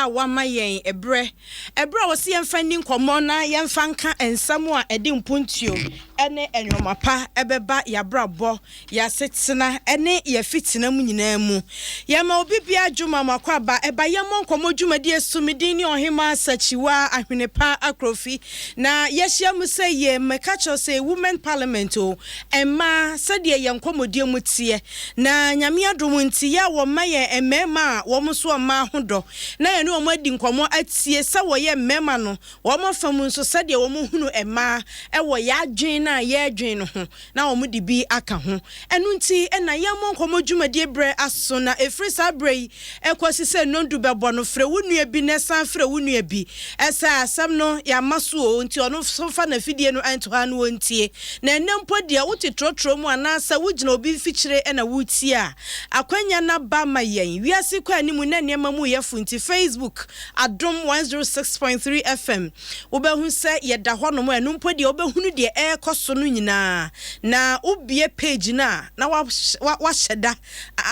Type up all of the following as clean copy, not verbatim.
a wama yɛn ɛberɛ, ɛberɛ a ɔse yɛmfa nni nkɔmmɔ na yɛmfa nka nsɛm a ɛde mpuntuo ne nnoɔma pa ɛbɛba yɛabrabɔ, yɛasetena ne yɛafitena mu nyinaa mu. Yɛma obi biara dwuma mo akwaaba ɛba yɛmmɔ nkɔmmɔ dwumadie so. Me din ne Ɔhemaa Sakyiwaa Ahwenepa Akrofi na yɛahyia mu sɛ yɛ mɛka kyerɛ sɛ Women Parliament o, mmaa sɛdeɛ yɛn nkɔmmɔdie mu teɛ na Nyame adom nti yɛ a wɔma yɛn mmarima a wɔn nso mmaa ho dɔ na yɛne wɔn adi nkɔmmɔ atie sɛ wɔyɛ mmarima no wɔn afa mu nso sɛdeɛ wɔn hunu mmaa wɔ yɛn adwene no a yɛredwene no ho na wɔn de bi aka ho. Ɛno nti na yɛmmɔ nkɔmmɔ dwumadie berɛ aso na ɛfiri saa berɛ yi kɔsi sɛ nnɔndu bɛbɔ no frɛ wo nua bi na san frɛ wo nua bi sɛ asɛm no yɛama so o nti ɔno nso mfa n'afidie no nto ha na ɔntie. Na ɛnnɛ mpo deɛ wote trɔtrɔ mu anaasɛ wogyina obi mfikyire na woretie a, akwanya no aba ma yɛn. Wiase kɔ anim na nneɛma mu reyɛ fo nti Facebook Adom 106.3 FM wobɛhu sɛ yɛda hɔnom a ɛno mpo deɛ wobɛhunu deɛ ɛrekɔ so no nyinaa na wobue page no a na wahyɛ da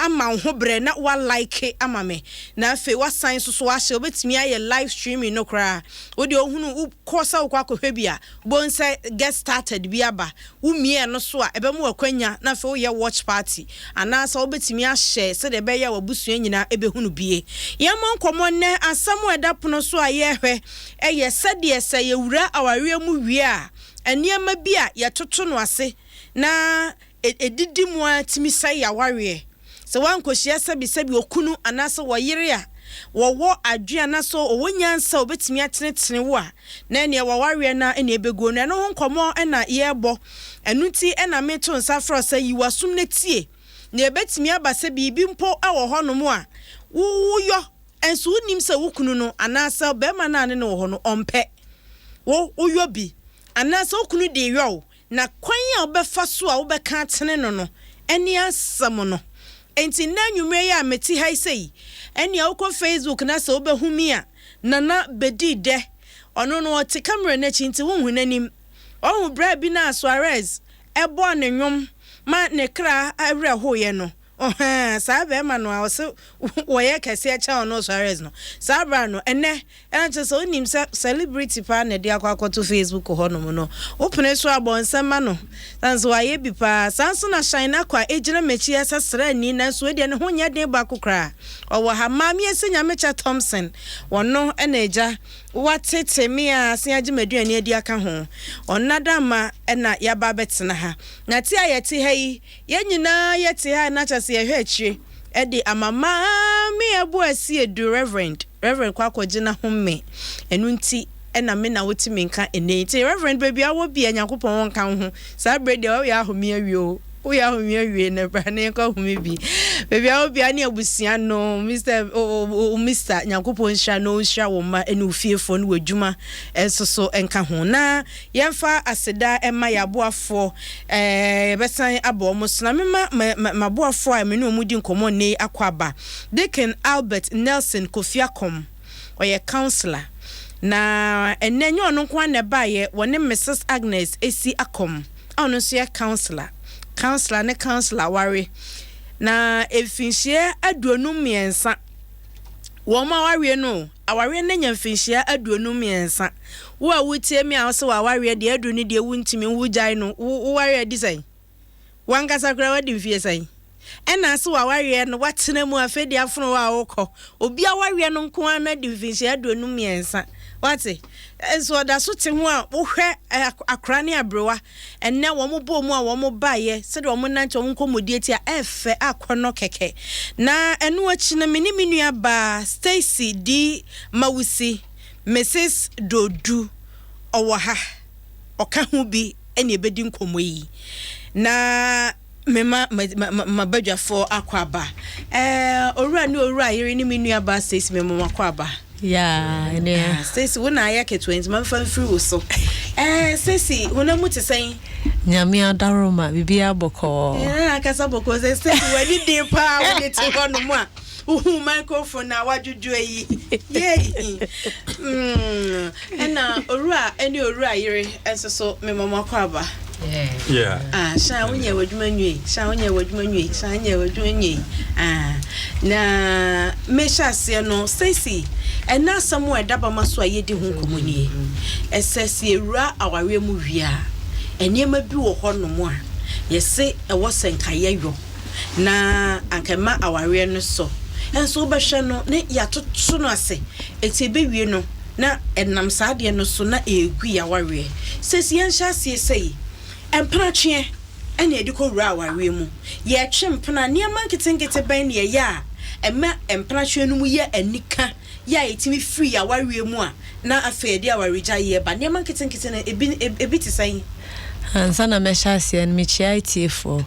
ama wo ho berɛ na wa like ama me na afei wasan nso so ahyɛ wobɛtumi ayɛ live streaming no koraa wo deɛ wohunu wokɔ sɛ wokɔ akɔhwɛ bi a wobɛhu sɛ get started bi aba womie ɛno so a ɛbɛma wakwanya na afei woyɛ watch party anaasɛ wobɛtumi ahyɛ sɛdeɛ ɛbɛyɛ a wabusua nyinaa ɛbɛhunu bie. Yɛmmɔ nkɔmmɔ nnɛ asɛm a ɛda pono so a yɛrehwɛ ɛyɛ sɛdeɛ sɛ yɛwura awareɛ mu wie a nneɛma bi a yɛtoto no ase na ɛdidi mu a tumi sɛe awareɛ. Sɛ woankɔhyia sɛbisɛbi okunu anaasɛ wɔyere a wɔwɔ adwene anaasɛ ɔwɔ nyansa a obɛtumi atenetene wo a, na ɛneɛ wawareɛ no ɛne ɛbɛguo no. Ɛno ho nkɔmmɔ ɛna yɛrebɔ. Ɛno nti ɛna meto nsa frɛ sɛ yi w'asom no tie. Na ɛbɛtumi aba sɛ biribi mpo ɛwɔ hɔnom a woyɔ nso wonim sɛ wo kunu no anaasɛ bɛrima no a ne no wɔ hɔ no ɔmpɛ. Wo woyɔ bi anaasɛ wo kunu de yɔ wo na kwan a wobɛfa so a wobɛka atene no no ɛne asɛm no. Enti nnɛ anwummerɛ yi a mete ha yi sɛ ɛnea wokɔ Facebook na sɛ wobɛhu mi a Nana bɛdi dɛ. Ɔno no ɔte camera n'akyi nti wonhu n'anim. Ɔhu berɛ bi na Suarez ɛbɔɔ ne nnwom ma ne kra awerɛ hoeɛ no. Ɔhɛn saa bɛrima no a ɔsɛ wɔyɛ kɛseɛ kyɛn ɔno Suarez no. Saa berɛ no ɛnɛ ɛna kyerɛ sɛ wonim sɛ celebrity paa na ɛde akɔ akɔto Facebook hɔnom no. Wopene so abɔ nsɛm ma no. San so wayɛ bi paa. Saa nso na Shine Akɔ a ɛgyina m'akyi ɛsɛ sraani nanso ɛdeɛ ne ho nyɛ den baako koraa. Ɔwɔ ha. Maame Esi Nyamekyɛ Thompson. Wɔno ɛna agya watete me a asen agye m'aduane adi aka ho. Ɔnadama ɛna yɛaba abɛtena ha. Na te a yɛte ha yi, yɛn nyinaa yɛte ha na kyerɛ sɛ yɛhwɛ akyire ɛde ama Maame Abu Asiedu Reverend. Reverend kɔ akɔgye n'ahome. Ɛno nti ɛna me na wote me nka ɛnɛ nti Reverend baabi a wɔ bia Nyankopɔn wɔn nka wo ho. Saa berɛ deɛ woyɛ ahome awie o. Woyɛ ahome awie na bra na yɛnkɔ ahome bi. Baabi a wɔ bia ne abusua no Mr. O Mr. Nyankopɔn nhyira no nhyira wo mma ne wo fiefoɔ ne w'adwuma nso so nka ho. Na yɛmfa aseda ɛma yɛ aboafoɔ yɛbɛsan abɔ wɔn so na mema m'aboafoɔ a me ne wɔn di nkɔmmɔ nne yi akɔ aba. Deacon Albert Nelson Kofi Akɔm, ɔyɛ councillor. Na ɛnɛ nyɛ ɔno nko ara na ɛbaeɛ, wɔne Mrs Agnes Esi Akɔm a ɔno nso yɛ councillor. Councillor ne councillor ware. Na mfinhyia 53 wɔn a wareɛ no, awareɛ no anya mfinhyia 53. Wo a wotie me a wosɛ w'awareɛ deɛ adu ne deɛ wontumi wogyae no, wo ware adi sɛn? Wankasa koraa wadi mfie sɛn? Ɛna ase w'awareɛ no watena mu afei deɛ afono wo a wokɔ. Obi awareɛ no nko ara no adi mfinhyia 53. Wate? Nso ɔda so te ho a wohwɛ akora ne aberewa. Ɛnɛ wɔn bɔ mu a wɔn baeɛ sɛdeɛ wɔn nante wɔn nkɔmmɔdie ti a ɛɛfɛ akɔnɔ kɛkɛ. Na ɛno akyi no me ne me nua baa Stacy D Mawusi, Mrs Dodu ɔwɔ ha. Ɔka ho bi ɛna ɛbɛdi nkɔmmɔ yi. Na mema mabadwafoɔ akɔ aba. Owura ne owura yere ne me nua baa Stacy mema mo akɔ aba. Yeah, yeah. Stacy wo na ayɛ ketewa nti mamfa mfiri wo so. Stacy honam mu te sɛn? Nyame adaroma biribiara bɔkɔɔ. Akasa bɔkɔɔ sɛ Stacy w'ani den paa wode te hɔ nom a wohu microphone na wadwodwo yi. Yei. Ɛna owura ne owura yere nso so mema mo akɔ aba. Yeah. Ah, sha wonyɛ w'adwuma nwie. Sha wonyɛ w'adwuma nwie. Sha wonyɛ w'adwuma nwie. Ah, na mehyɛ aseɛ no Stacy, Ɛnnɛ asɛm a ɛda bama so a yɛredi ho nkɔmmɔ nie, Ɛsɛ sɛ yɛwura awareɛ mu wie a, nneɛma bi wɔ hɔnom a yɛse ɛwɔ sɛ nka yɛyɔ na anka ɛma awareɛ no sɔ. Nso wobɛhwɛ no ne yɛatoto no ase, enti ɛbɛwie no na ɛnam saa adeɛ no so na ɛregu yɛn awareɛ. Seesei yɛnhyɛ aseɛ sei, mpenatweɛ. na yɛde kɔwura awareɛ mu. Yɛretwe mpena a, nneɛma nketenkete bɛn na yɛyɛ a ɛma mpenatweɛ no mu yɛ anika, yɛ a yɛtumi firi yɛn awareɛ mu a na afei yɛde awaregyaeɛ ba? Nneɛma nketenkete no, ebi ebi te sɛn? Ansa na mɛhyɛ aseɛ no, mekyia atiefoɔ,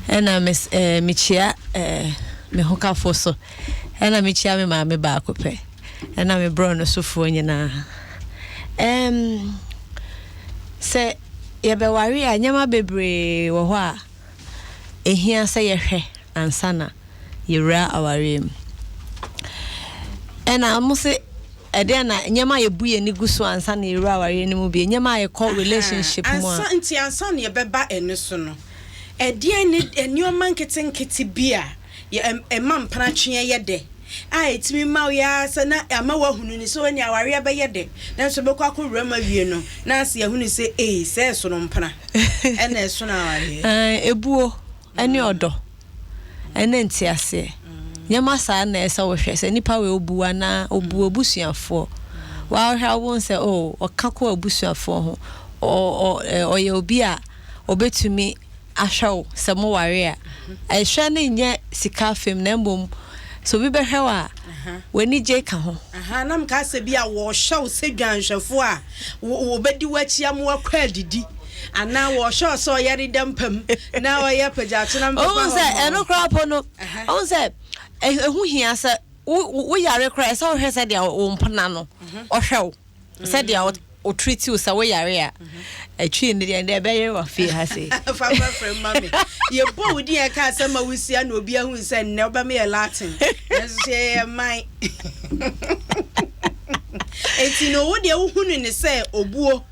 ɛna mes eh, mekyia eh, me hokafo so, ɛna mekyia me maame baako pɛ, ɛna me borɔno sofoɔ nyinaa. Ɛm, sɛ Yɛbɛware a, nneɛma bebree wɔ hɔ a ehia sɛ yɛhwɛ ansa na yɛwura awareɛ mu. Ɛna wɔn se ɛdeɛn na nneɛma a yɛbu yɛn ani gu so ansa na yɛwura awareɛ no mu bi, nneɛma a yɛkɔ relationship mu a. Ansa nti ansa na yɛbɛba ɛno so no, ɛdeɛn ne nneɛma nketenkete bi a yɛ ɛma mpenatweɛ yɛ dɛ a ɛtumi ma wo yɛ ara sɛ na ama woahunu no sɛ ɛnneɛ awareɛ bɛyɛ dɛ, nanso ɛbɛkɔ akɔwura mu awie no na ase ahunu sɛ ei sɛ ɛsono mpena ɛna ɛsono awareɛ. Ae, ebuo ne ɔdɔ ne nteaseɛ. Nneɛma saa na ɛsɛ sɛ wohwɛ sɛ nipa wei ɔbu wo anaa ɔbu w'abusuafoɔ. Woahwɛ a wobɛhu sɛ oh ɔka kɔ w'abusuafoɔ ho, ɔ ɔ ɔyɛ obi a ɔbɛtumi ahwɛ wo sɛ mo ware a, ɛhwɛ no nyɛ sika fam na mmom sɛ obi bɛhwɛ wo a, w'ani gye ka ho. Aha, na mekaa sɛ bi a wɔhwɛ wo sɛ dwanhwɛfoɔ a wɔbɛdi w'akyi ama woakɔ adidi, anaa wɔhwɛ wo sɛ ɔyare da mpa mu na ɔyɛ pagyatena mpepa hɔ. Wohu sɛ ɛno koraa po no, wohu sɛ ɛho hia sɛ wo yare koraa ɛsɛ wohwɛ sɛdeɛ wo mpena no ɔhwɛ wo. Sɛdeɛ wo treat wo sɛ wo yare a, ɛtwi no deɛ deɛ ɛbɛyere wɔ fie ha sei. Fa fa frɛ ma me. Yɛbɔ wo din a ɛka sɛ ma wosia na obi ahu sɛ nnɛ wobɛma yɛ Latin. Nanso so yɛyɛ man. Enti no wo deɛ wohunu ne sɛ obuo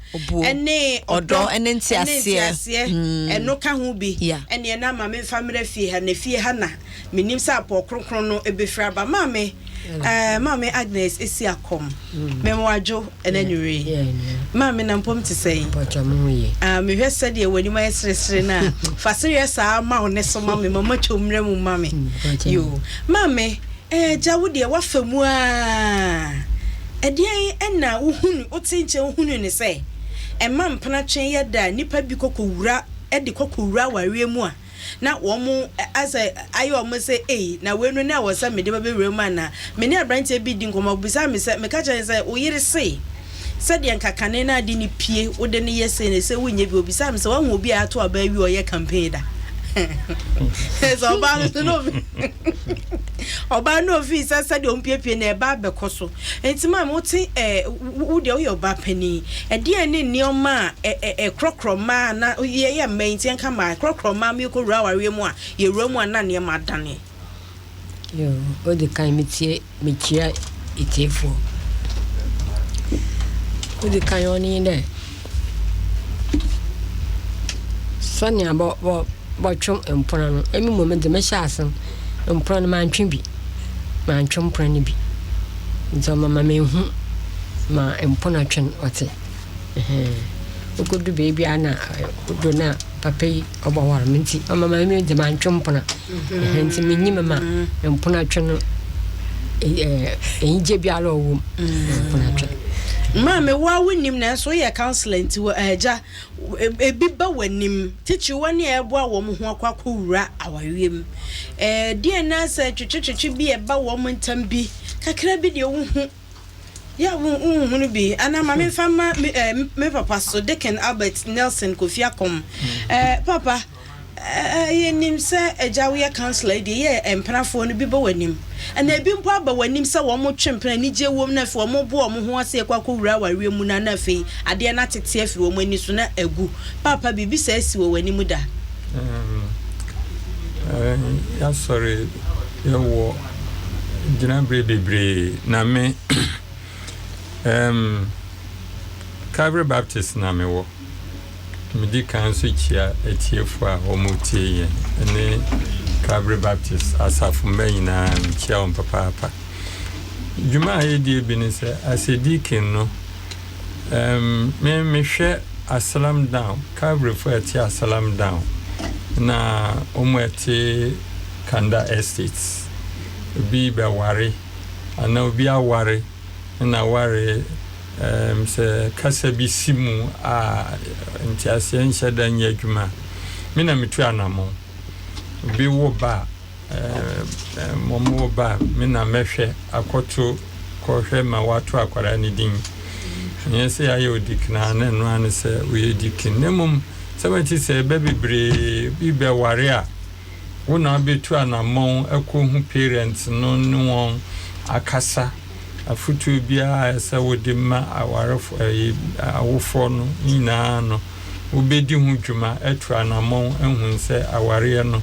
ɛne ɔdɔ ɛne nteaseɛ ɛno ka ho bi. Ɛneɛ na ma memfa mmerɛ fie ha na fie ha na Menim sɛ apɔw kronkron no bɛfiri aba. Maame, eh, Maame Agnes esi akɔm. Mema wadwo ɛna anwummere yi. Maame na mpom te sɛn? Ah, mehwɛ sɛdeɛ w'anim ayɛ seresere no a, fa sereɛ saa ma wo ne so ma me, mama twam mmerɛ mu ma me. Yo. Maame, eh, gya wo deɛ wafa mu aa. Ɛdeɛn ɛna wohunu, wote nkyɛn wohunu ne sɛ, ɛma mpenatwe yɛ da a nnipa bi kɔkɔwura, de kɔkɔwura awareɛ mu a, na wɔn asɛ ayɛ wɔn sɛ ei, na wei no na ɛwɔ sɛ mede ba bɛwura mu anaa? Me ne aberanteɛ bi redi nkɔmmɔ, ɔbisaa me sɛ, meka kyerɛɛ no sɛ, wo yere se sɛdeɛ nka kane no ade no pue, wode no yɛ sei no, sɛ wonyɛ bi. Ɔbisaa me sɛ, woahu obi a ato aba awie a ɔyɛ campaign da? Sɛ ɔbaa no so na ofi ɔbaa no ofii sɛ sɛdeɛ ɔmpiepie na ɛba abɛkɔ so. Nti maame wote ɛɛ wo deɛ woyɛ ɔbaa panin, ɛdeɛn ne nneɛma a ɛ ɛkorɔkorɔ mmaa na yɛyɛ mmaa yi nti yɛnka mmaa, ɛkorɔkorɔ mmaa ma yɛkɔwura awareɛ mu a, yɛwura mu a na nneɛma adane? Yoo, odi kan metie mekyia etiefoɔ. Odi kan ɔne nye dɛ sɛnea bɔ bɔ bɔtwe mpona no, emi mbom dze mehyɛɛ ase no, mpona no manntwe bi, manntwe mpona no bi. Ntsi ɔma ma mehu ma mpona twe no ɔtse. Ɛhɛn, okodu beebi a nna odu na papa yi ɔbɔwar me ntsi ɔma ma emi dze manntwe mpona. Ɛhɛn, ntsi minyim ma mpona twe no enyigye biara a ɔwɔ mu, mpona twe. Maame, wo ara wonnim nanso woyɛ councillor nti agya Ebi ba w'anim, titiriw wɔn a ɛreboa wɔn ho akɔ akɔwura awareɛ mu. Ɛdeɛn na sɛ twetwetwetwe bi a ɛba wɔn ntam bi, kakra bi deɛ wohu. Yɛ a wonhunu bi. Anaa ma memfa mma me, eh, me papa so, Deacon Albert Nelson Kofi Akɔm. Eh, papa, Yɛnim sɛ agya woyɛ councilor yi deɛ yɛ mpenafoɔ no bi bɔ w'anim. Ɛna ebi mpo aba w'anim sɛ wɔn twe mpena anigyeɛ wom na afei wɔn bo wɔn ho ase kɔ akɔwura awareɛ mu no na afei adeɛ no atete afiri wɔn ani so na agu. Paapa biribi saa asi wɔ w'anim da? Yɛasɔre yɛwɔ gyinaberɛ bebree na me Calvary Baptist na mewɔ. Medi kan nso kyia atiefo a wɔretie yɛn ne Calvary Baptist asafo mma nyinaa, mekyia wɔn papaapa. Dwuma a yɛdie bi ne sɛ, as a deacon no, um, me mehwɛ Asalam Down, Calvaryfoɔ a ɛte Asalam Down, na wɔn a ɛte Kanda Estates. Obi bɛware anaa obi aware na aware um, sɛ kasa bi si mu a nteaseɛ nhyɛ da nyɛ adwuma a, me na metu anammɔn. Obi wo ba a, um, wo ba a, me na mɛhwɛ akɔto kɔhwɛ ma wato akwadaa no din. Ɛnyɛ sɛ yɛayɛ odikin a na ɛno ara ne sɛ woyɛ dikin, na mmom sɛ mɛte sɛ ɛbɛ bebree bi bɛware a, wo na wobɛtu anammɔn akɔhu parents no ne wɔn akasa. Afotuo biara a ɛsɛ wode ma awarefo ɛyi awofoɔ no nyinaa no, wobɛdi ho dwuma atu anammɔn ahu sɛ awareɛ no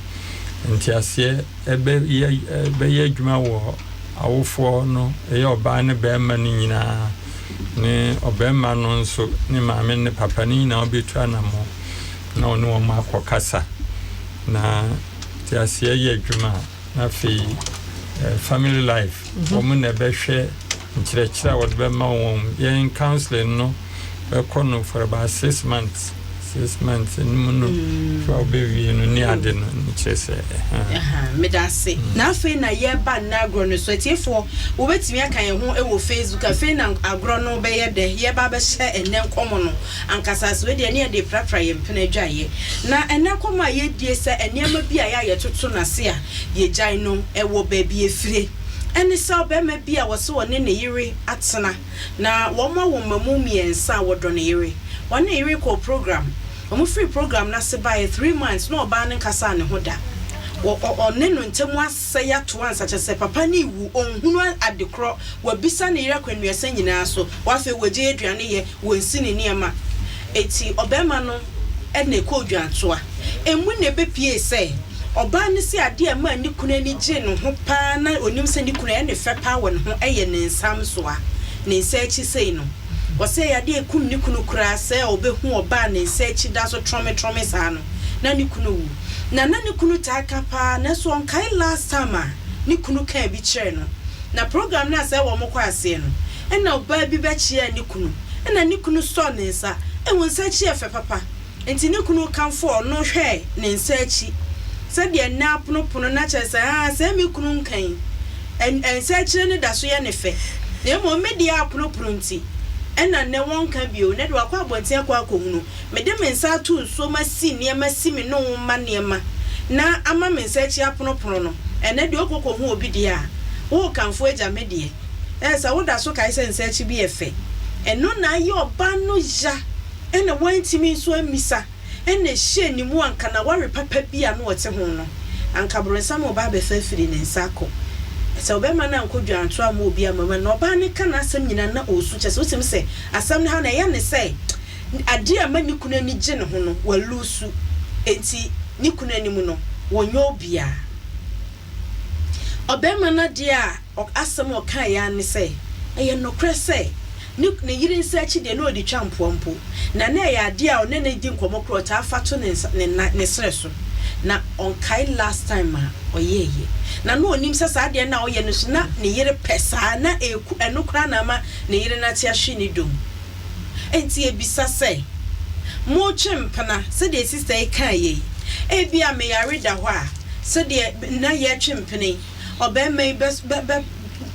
nteaseɛ ɛbɛyɛ ɛbɛyɛ adwuma wɔ awofoɔ no, ɛyɛ ɔbaa ne barima no nyinaa, ne ɔbarima no nso ne maame ne papa no nyinaa wobɛtu anammɔn na ɔne wɔn akɔkasa na nteaseɛ yɛ adwuma a, na afei family life wɔn na ɛbɛhwɛ nkyerɛkyerɛ a wɔde bɛma wɔn. Yɛn counseling no bɛkɔ no for about 6 months, 6 months anim no fa wobɛwie no ne ade no ne kyerɛ sɛ ɛha. Meda ase. Na afei na yɛba nna agorɔ no so. Atiefoɔ, wobɛtumi aka yɛn ho wɔ Facebook. Afei na agorɔ no bɛyɛ dɛ. Yɛba bɛhyɛ ɛnnɛ nkɔmmɔ no ankasa so. Wei ne yɛde prapra yɛn mpena adwaeɛ. Na ɛnnɛ nkɔmmɔ a yɛdie sɛ nneɛma bi a yɛ a yɛtoto n'ase a yɛgyae no, ɛwɔ baabi efire. Ɛne sɛ ɔbarima bi a wɔse wɔne ne yere atena na wɔn awo mmamu mmiɛnsa a wɔdɔ ne yere. Wɔne ne yere kɔɔ program. Wɔn firi program no ase baeɛ, 3 months na ɔbaa no nkasa ne ho da. Wɔ ɔne no ntam asɛe ato ansa kyerɛ sɛ papa ne wu ɔnhunu adekorɔ. Wabisa ne yere akwannuasa nyinaa so. Wafei wɔgye aduane yɛ, wɔnsi ne nneɛma. Eti ɔbarima no ɛna ɛkɔ odwantoa. Emu na ɛbɛpie sɛ ɔbaa no sɛ adeɛ a ɛmaa ne kunu ani gye ne ho paa na onim sɛ ne kunu ɛyɛ ne fɛ paa wɔ ne ho ɛyɛ ne nsa nsoa, ne nsa akyi sei no. Wɔsɛ ɛyɛ adeɛ a ɛkum ne kunu koraa sɛ ɔbɛhu ɔbaa ne nsa akyi da so trɔmetrɔme saa no na ne kunu wu. Na ne kunu taa ka paa, nanso ɔnkae last time a ne kunu kaa bi kyerɛ no. Na program no a sɛ wɔn kɔ aseɛ no, ɛna ɔbaa bi bɛkyea ne kunu, ɛna ne kunu sɔɔ ne nsa. Ɛwɔ nsa akyi yɛ fɛ papa, nti ne kunu kamfo ɔno hwɛ ne nsa akyi sɛdeɛ nna aponopono na kyerɛ sɛ, ah, sɛ me kunu nkan nsa akyire no da so yɛ ne fɛ, na mmom me deɛ aponopono nti ɛna nnɛ wɔnka bio. Ne de wakɔ abɔnten akɔ akɔhunu mede me nsa ato nsuo ma si nneɛma si me ne wo mma nneɛma na ama me nsa akyi aponopono no. Ɛnɛ deɛ wokɔkɔhu obi deɛ a worekamfo agya me deɛ ɛyɛ sɛ woda so kae sɛ nsa akyi bi yɛ fɛ. Ɛno na ayɛ ɔba no ya, ɛna wantumi nso amisa, ɛna ɛhyɛ ne mu anka na ware papa bi a na ɔte ho no, anka borɔnsam a ɔba abɛfa afiri ne nsa akɔ sɛ ɔbɛrima no ankɔ dwanto ama obi ama mu. Na ɔbaa no ka n'asɛm nyinaa na ɔresu, kyɛ sɛ wotim sɛ asɛm no ha na ɛyɛ ne sɛ adeɛ a ma ne kunu ani gye ne ho no walusu, enti ne kunu anim no wɔnyɛ obiara. Ɔbɛrima no adeɛ a asɛm a ɔka yɛ ne sɛ ɛyɛ nokorɛ sɛ ne yere nsa akyi deɛ na ɔde twa mpoa mpo, na ɛyɛ adeɛ a ɔne ne di nkɔmmɔ korɔ ɔtaa fa to ne nsa ne na ne serɛ so, na ɔnkae last time a ɔyɛɛyɛ, na ɔnim sɛ saa adeɛ no a ɔyɛ no so na ne yere pɛ saa na ɛku ɛno koraa na ama ne yere no ate ahwe ne dom. Nti ebisa sɛ motwe mpena sɛdeɛ sister yi kaa yɛ yi, ebi a meyare da hɔ a, sɛdeɛ na yɛtwe mpena yi, ɔbɛrima yi bɛ bɛ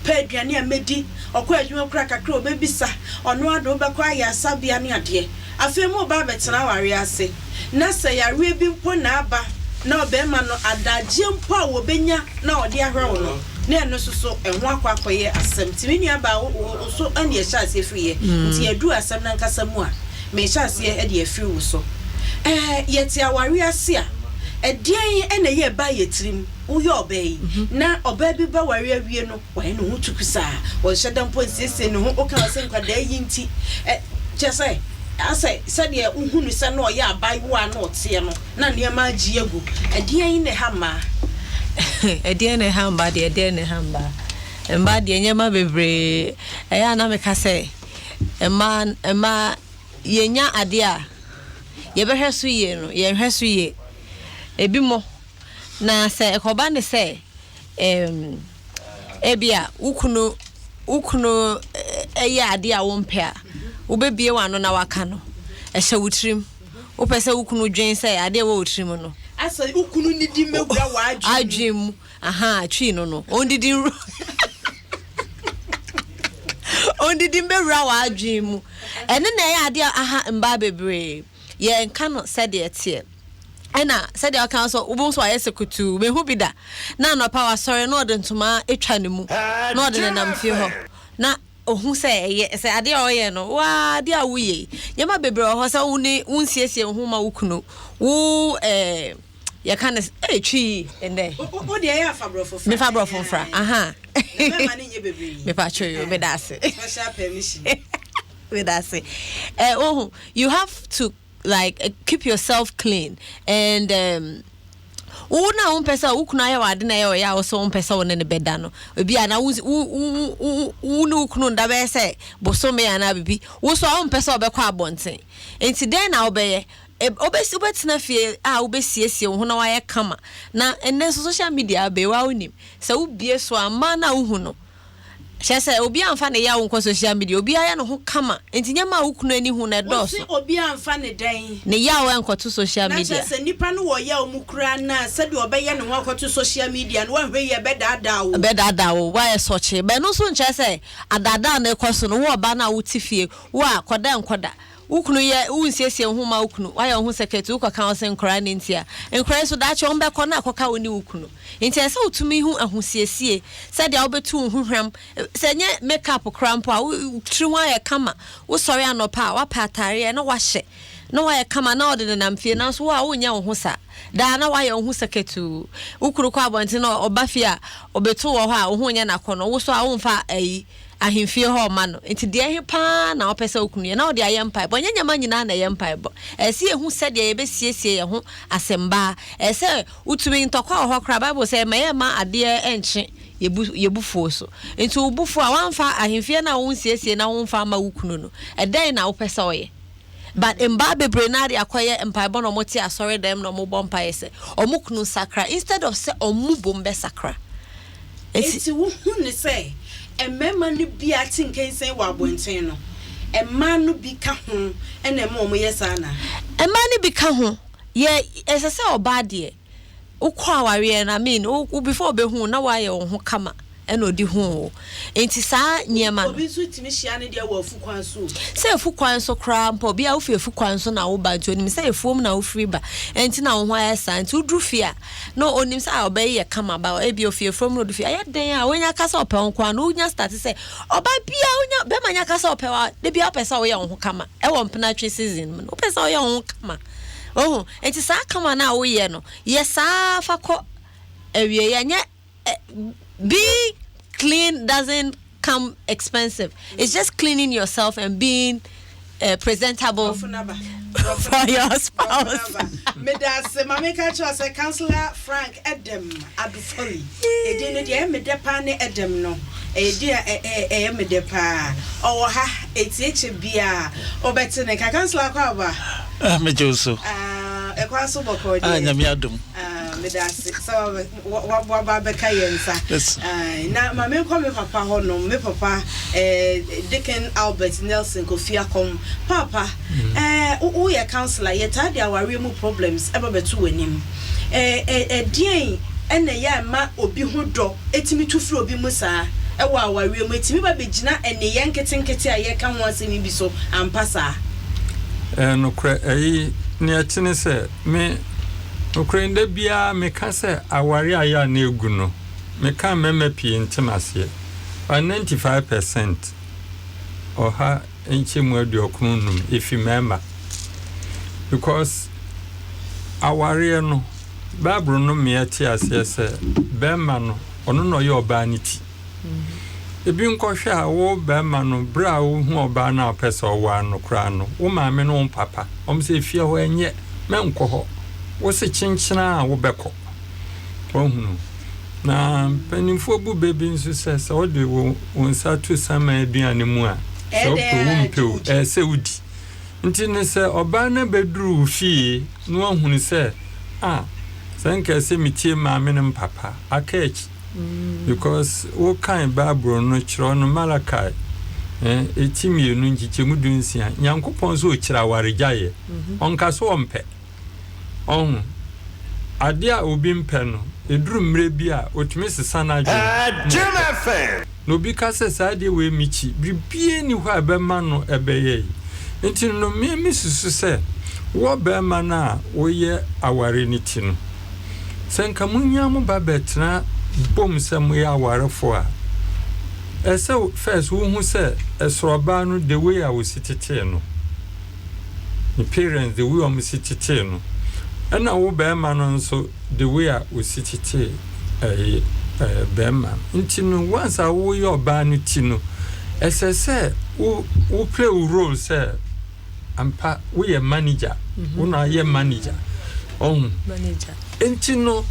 pɛ aduane a mɛdi, ɔkɔ adwuma kora kakra ɔbɛbisa ɔno ade wobɛkɔ ayɛ asabea ne adeɛ. Afei mu ɔba abɛtena aware ase na sɛ yareɛ bi mpo na aba na ɔbɛrima no adagyeɛ mpo a wɔbɛnya na ɔde ahwɛ wo no, na ɛno nso so ɛho akɔ akɔyɛ asɛm. Nti me nua baa wo so ɛne ɛhyɛ aseɛ firi yɛ, nti yɛduru asɛm no ankasa mu a mehyɛ aseɛ de afiri wo so. Yɛte aware ase a, ɛdeɛn ɛna ɛyɛ ɛba yɛ tirim? Woyɛ ɔbaa yi na ɔbaa bi bɛware awie no, wayɛ ne ho tuku saa, wɔnhyɛ da mpo nsiesie ne ho. Woka wɔ sɛ nkwadaa yi nti ɛ kyerɛ sɛ asɛ sɛdeɛ wohu no sɛ na ɔyɛ abaayewa na ɔteɛ no na nneɛma agye agu. Ɛdeɛn na ɛha mmaa? Ɛdeɛn na ɛha mmaa deɛ? Ɛdeɛn na ɛha mmaa? Mmaa deɛ, nneɛma bebree. Ɛyɛ a na meka sɛ mmaa yɛnya adeɛ a yɛbɛhwɛ so yie no, yɛnhwɛ so yie. Ebi mo na sɛ ɛkɔba ne sɛ ebi a wo kunu wo kunu yɛ adeɛ a wompɛ a, wobɛbie w'ano na waka no. Ɛhyɛ wo tirim. Wopɛ sɛ wo kunu dwen sɛ adeɛ ɛwɔ wo tirim no. Asɛ wo kunu nidi mmɛwura w'adwene mu. Adwene mu. Ahaa, twii no no. Ɔndidi nwura ɔndidi mbɛwura w'adwene mu. Ɛno na ɛyɛ adeɛ a aha mmaa bebree. Yɛnka no sɛdeɛ ɛteɛ. Ɛna sɛdeɛ ɔka nso wobɛhu sɛ wayɛ sɛ kutuu mehu bi da na anɔpa wasɔre na ɔde ntoma atwa ne mu na ɔde nenam fie hɔ na ohu sɛ ɛyɛ sɛ adeɛ a ɔyɛ no waa adeɛ a woyɛ yi nneɛma bebree wɔ hɔ sɛ wo ne wonsiesie wo ho ma wo kunu wo ɛɛ yɛka no ɛɛ twi yi ɛndɛ wo deɛ ɛyɛ afa borɔfo fra mefa borɔfo mfra aha mɛma ne nyɛ bebree mepa twɛ yo meda ase special permission meda ase ɛɛ ohu you have to like eh, keep yourself clean and um, wo na wompɛ sɛ wo kunu ayɛ w'ade na ɛyɛ ɔyɛ a wo sɛ wompɛ sɛ wo ne no bɛda no ebi a na wo wo wo wo ne wo kunu nda bɛyɛ sɛ bosome anaa bibi wo so a wompɛ sɛ ɔbɛkɔ abɔnten nti dɛn na wobɛyɛ wobɛsi wobɛtena fie a wobɛsiesie wo ho na wayɛ kama na ɛnnɛ nso social media abɛyi wa wonim sɛ wobie so a mmaa no a wohu no Kyerɛ sɛ, obiara mfa ne yaw nkɔ social media, obiara yɛ ne ho kama, nti nneɛma a wo kunu ani hu no Wose ɛdɔɔso. obiara mfa ne dɛn? Ne yaw nkɔto social Na media. kyerɛ sɛ nipa no wɔ yaw mu koraa no a, sɛdeɛ ɔbɛyɛ ne ho akɔto social media no, woanhwɛ yie a ɛbɛdaadaa wo. Ɛbɛdaadaa wo, woayɛ sɔkyee. But ɛno nso nkyerɛ sɛ adaadaa no rekɔ so no, wo ɔbaa no a wote fie, wo a kɔda nkɔda, Wo kunu yɛ, wonsiesie wo ho mma wo kunu, woayɛ wo ho sɛkɛtu, wokɔka wo se nkwadaa no nti a, nkwadaa yi nso daakye wɔbɛkɔ na akɔka wo ne wo kunu. Nti ɛsɛ sɛ wotumi hu ahosiesie, sɛdeɛ wobɛtu wo ho hwam, sɛ ɛnyɛ make up koraa mpo a, wo tiri ho ayɛ kama, wosɔre anɔpa a, woapɛ ataareɛ na woahyɛ, na woayɛ kama na wode nenam fie, nanso wo a wonyɛ wo ho saa. Daa na woayɛ wo ho sɛkɛtuu. Wo kunu kɔ abɔnten na ɔba fie a, ɔbɛto wɔ hɔ a, wo ho nyɛ no akɔnnɔ, wo nso a womfa ayi, ahemfie hɔ rema no. Enti deɛ ɛhe pa ara na wopɛ sɛ wo kunu yɛ na wode ayɛ mpaebɔ? Ɛnyɛ nneɛma nyinaa na ɛyɛ mpaebɔ. Ɛsɛ sɛ yɛhu sɛdeɛ yɛbɛsiesie yɛn ho as mmaa. Ɛsɛ sɛ wotumi, ntɔkwa wɔ hɔ koraa, Bible sɛ mma yɛmma adeɛ nnkye yɛn abufuo so. Enti wo bo fu a, woamfa ahemfie no a wonsiesie na womfa mma wo kunu no, ɛdɛn na wopɛ sɛ ɔyɛ? But mbaa bebree naa de akɔyɛ mpaebɔ na ɔmo te asɔre dɛm na ɔmo bɔ mpaeɛ sɛ ɔmo kunu nsakra instead of sɛ ɔmo bom bɛ sakra. Nti. Enti wohu no sɛ mmarima no bi a te nkensen wɔ abɔnten no, mmaa no bi ka ho na ɛma wɔyɛ saa anaa? Mmaa no bi ka ho. Yɛ, ɛsɛ sɛ ɔbaa deɛ, wokɔ awareɛ no, I mean, wo, wo before ɔbɛhu wo na woayɛ wo ho kama ɛna ɔde hu wo. Nti saa nneɛma no. Obi nso tumi hyia ne deɛ wɔ afu kwan so o. Sɛ afu kwan so koraa mpo, obi a wofi afu kwan so na woba nti onim sɛ afuom na wofiri ba nti na wo ho ayɛ saa. Nti woduru fie a, na onim sɛ ah ɔbaa yi yɛ kama ba ebi ofi afuom na odu fie. Ɛyɛ dɛn a wonya ka sɛ ɔpɛ wo nko ara no wonya start sɛ ɔbaa biara wonya bɛrima nya ka sɛ ɔpɛ wo a, da biara wopɛ sɛ woyɛ wo ho kama. Ɛwɔ mpenatwe season mu no, wopɛ sɛ woyɛ wo ho kama. Wohu? Nti saa kama no a woyɛ no, yɛ saa fa kɔ awieeɛ. Ɛnyɛ being clean doesn't come expensive. It's just cleaning yourself and being uh, presentable for your spouse. Medase maame ka kyerɛ sɛ Councillor Frank Edem Adofoli. Edin no deɛ ɛyɛ me dɛ paa ne Edem no. Ɛyɛ din a ɛyɛ me dɛ paa. Ɔwɔ ha, eti ekyɛ biara wobɛte ne nka. Councillor akɔ aba. Ah, megye wo so. Ah, ɛkwan so bɔkɔɔ deɛ. Ah, Nyame adom. Ah, meda ase sɛ waba abɛka yɛn nsa. Yes. Ah, na ma menkɔ me papa hɔ nom. Me papa eh, Deacon Albert Nelson Kofi Akɔm. Papa, mm. eh, woyɛ councillor, yɛtaa de awareɛ mu problems ɛba bɛto w'anim. Eh, eh, ɛdeɛn ɛna ɛyɛ a ɛma obi ho dɔ tumi tu firi obi mu saa wɔ awareɛ mu? Ɛtumi ba bɛgyina nneyɛɛ nketenkete a yɛreka ho asɛm yi bi so ampa saa? Ɛyɛ nokorɛ. Ɛyi, nea ɛte ne sɛ, me, nokorɛ da biara meka sɛ awareɛ a ɛyɛ a na ɛgu no, meka a mmarima pii nte m'aseɛ. But 95 percent, 95%, ɛfi mmarima. Because awareɛ no, Bible no ma yɛte aseɛ sɛ bɛrima no, ɔno na ɔyɛ ɔbaa no ti. Ebi nkɔhwɛ a wo bɛrima no, berɛ a wohu ɔbaa no a wopɛ sɛ ɔware no koraa no, wo maame ne wo papa, wɔn sɛ efie hɔ ɛnyɛ, mɛnkɔ hɔ. Wo se kyenkyena a wobɛkɔ. Wahunu. Na mpanimfoɔ bu bɛ bi nso sɛ, sɛ wode wo nsa to saman aduane mu a, sɛ wopɛ wo mpɛ o, ɛyɛ sɛ wodi. Nti no sɛ ɔbaa no bɛduru wo fie na wahunu sɛ, ah, sɛ nka ɛsɛ metie maame ne me papa, aka akyi. Because wokan Bible no kyerɛw no Malachi eh, eti mmienu nkyekyɛmu 16, Nyankopɔn sɛ ɔkyiri awaregyaeɛ. Ɔnka sɛ ɔmpɛ. Ɔho, adeɛ a obi mpɛ no, ɛduru mmerɛ bi a, ɔtumi sesa n'adwene na ɔpɛ. Na obi ka sɛ saa adeɛ wei mekyi, biribiara nni hɔ a ɛbɛma no ɛbɛyɛ yi. Nti no, me mesusu sɛ, wo ɔbarima no a woyɛ aware no ti no, sɛ nka monya mo ba bɛtena bom sɛ moyɛ awarefo a, ɛsɛ first wohu sɛ ɛsoro ɔbaa no the way a wɔsi tetee no, ne parents the way a wɔsi tetee no, ɛna wo barima no nso the way a wɔsi tetee ɛyɛ ɛɛ barima no. Nti no once a woyɛ ɔbaa no ti no, ɛsɛ sɛ wo wo play wo role sɛ ampa woyɛ manager, wo na ayɛ manager. Ɔho. Manager. Nti no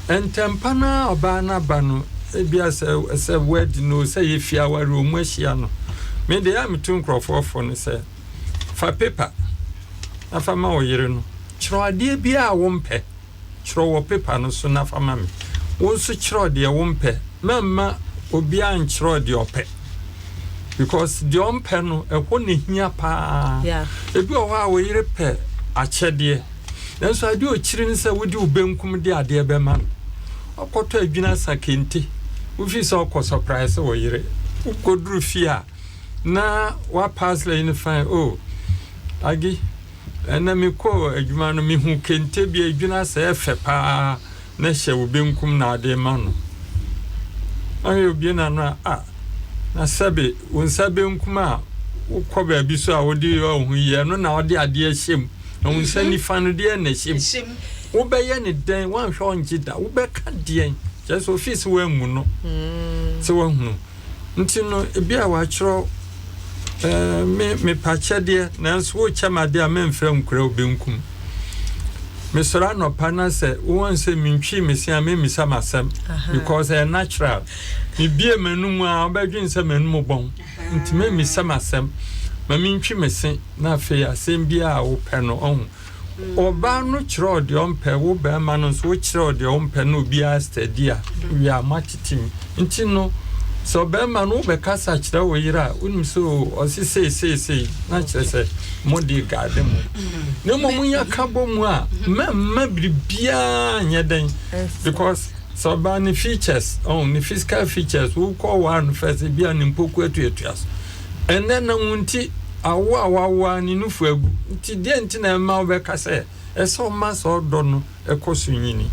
ntɛmpa no a ɔbaa no aba no, ebia sɛ sɛ wedding o, sɛ yɛ fie aware o, mu ahyia no, me deɛ a metu nkurɔfoɔ fo no sɛ fa paper na fa ma wo yere no, kyerɛw adeɛ biara a wompɛ, kyerɛw wɔ paper no so na fa ma me. Wo nso kyerɛw deɛ wompɛ, mɛmma obiara nkyerɛw deɛ ɔpɛ, because deɛ ɔmpɛ no ɛhɔ na ehia paa. Ebi wɔ hɔ a wo yere pɛ akyɛdeɛ, nanso adeɛ a ɔkyiri ne sɛ wode wo benkum de adeɛ bɛma no. Ɔkɔtɔ adwini asa kente, wofi sɛ ɔkɔ surprise wo yere, wokɔduru fie a na wapaasla yi no fine, oh agi ɛnɛ mekɔɔ adwuma no mehu kente bi adwini asa ɛfɛ paa na hyɛ wo benkum na ade ma no. Ɔyɛ obie n'ano a, ah, na sɛbe wo nsa benkum a wokɔ baabi so a wode yɛ wo ho yie, ɛno na wode adeɛ hyɛ mu, na wo nsa nifa no deɛ na ɛhyɛ mu. Wobɛyɛ ne dɛn? Woanhwɛ ɔngye da, wobɛka deɛn? Kyerɛ sɛ ofii sɛ woammu no sɛ woahunu. Nti no ebi a wakyerɛw ɛɛ me mepakyɛdeɛ, nanso wokyɛ me adeɛ a memfrɛ nkura wo benkum. Mesɔre anɔpa na sɛ wohu sɛ mentwii me se a, memmisa m'asɛm because ɛyɛ natural. Mebie m'anum a wobɛdwen sɛ m'anum bɔn, nti memmisa m'asɛm. Ma mentwi me se na afei asɛm biara a wopɛ no ɔho. Ɔbaa no kyerɛw deɛ ɔmpɛ, wo barima no nso wokyerɛw deɛ ɔmpɛ na obiara steady a, wie a moatete mu. Nti no, sɛ ɔbarima no wobɛkasa kyerɛ wo yere a, wonim sɛ o, ɔse sei sei sei, na kyerɛ sɛ mode guide mo. Na mmom monya ka bɔ mu a, mɛmma biribiara nyɛ dɛn, because sɛ ɔbaa ne features, ɔho, ne physical features, wokɔ waa no first, ebi a ne mpoku atuatua so. Ɛnnɛ na wo nti, awo a wawo ara ne nufu agu. Nti deɛn nti na ɛma wobɛka sɛ ɛsɛ ɔma saa ɔdɔ no kɔ so nyini?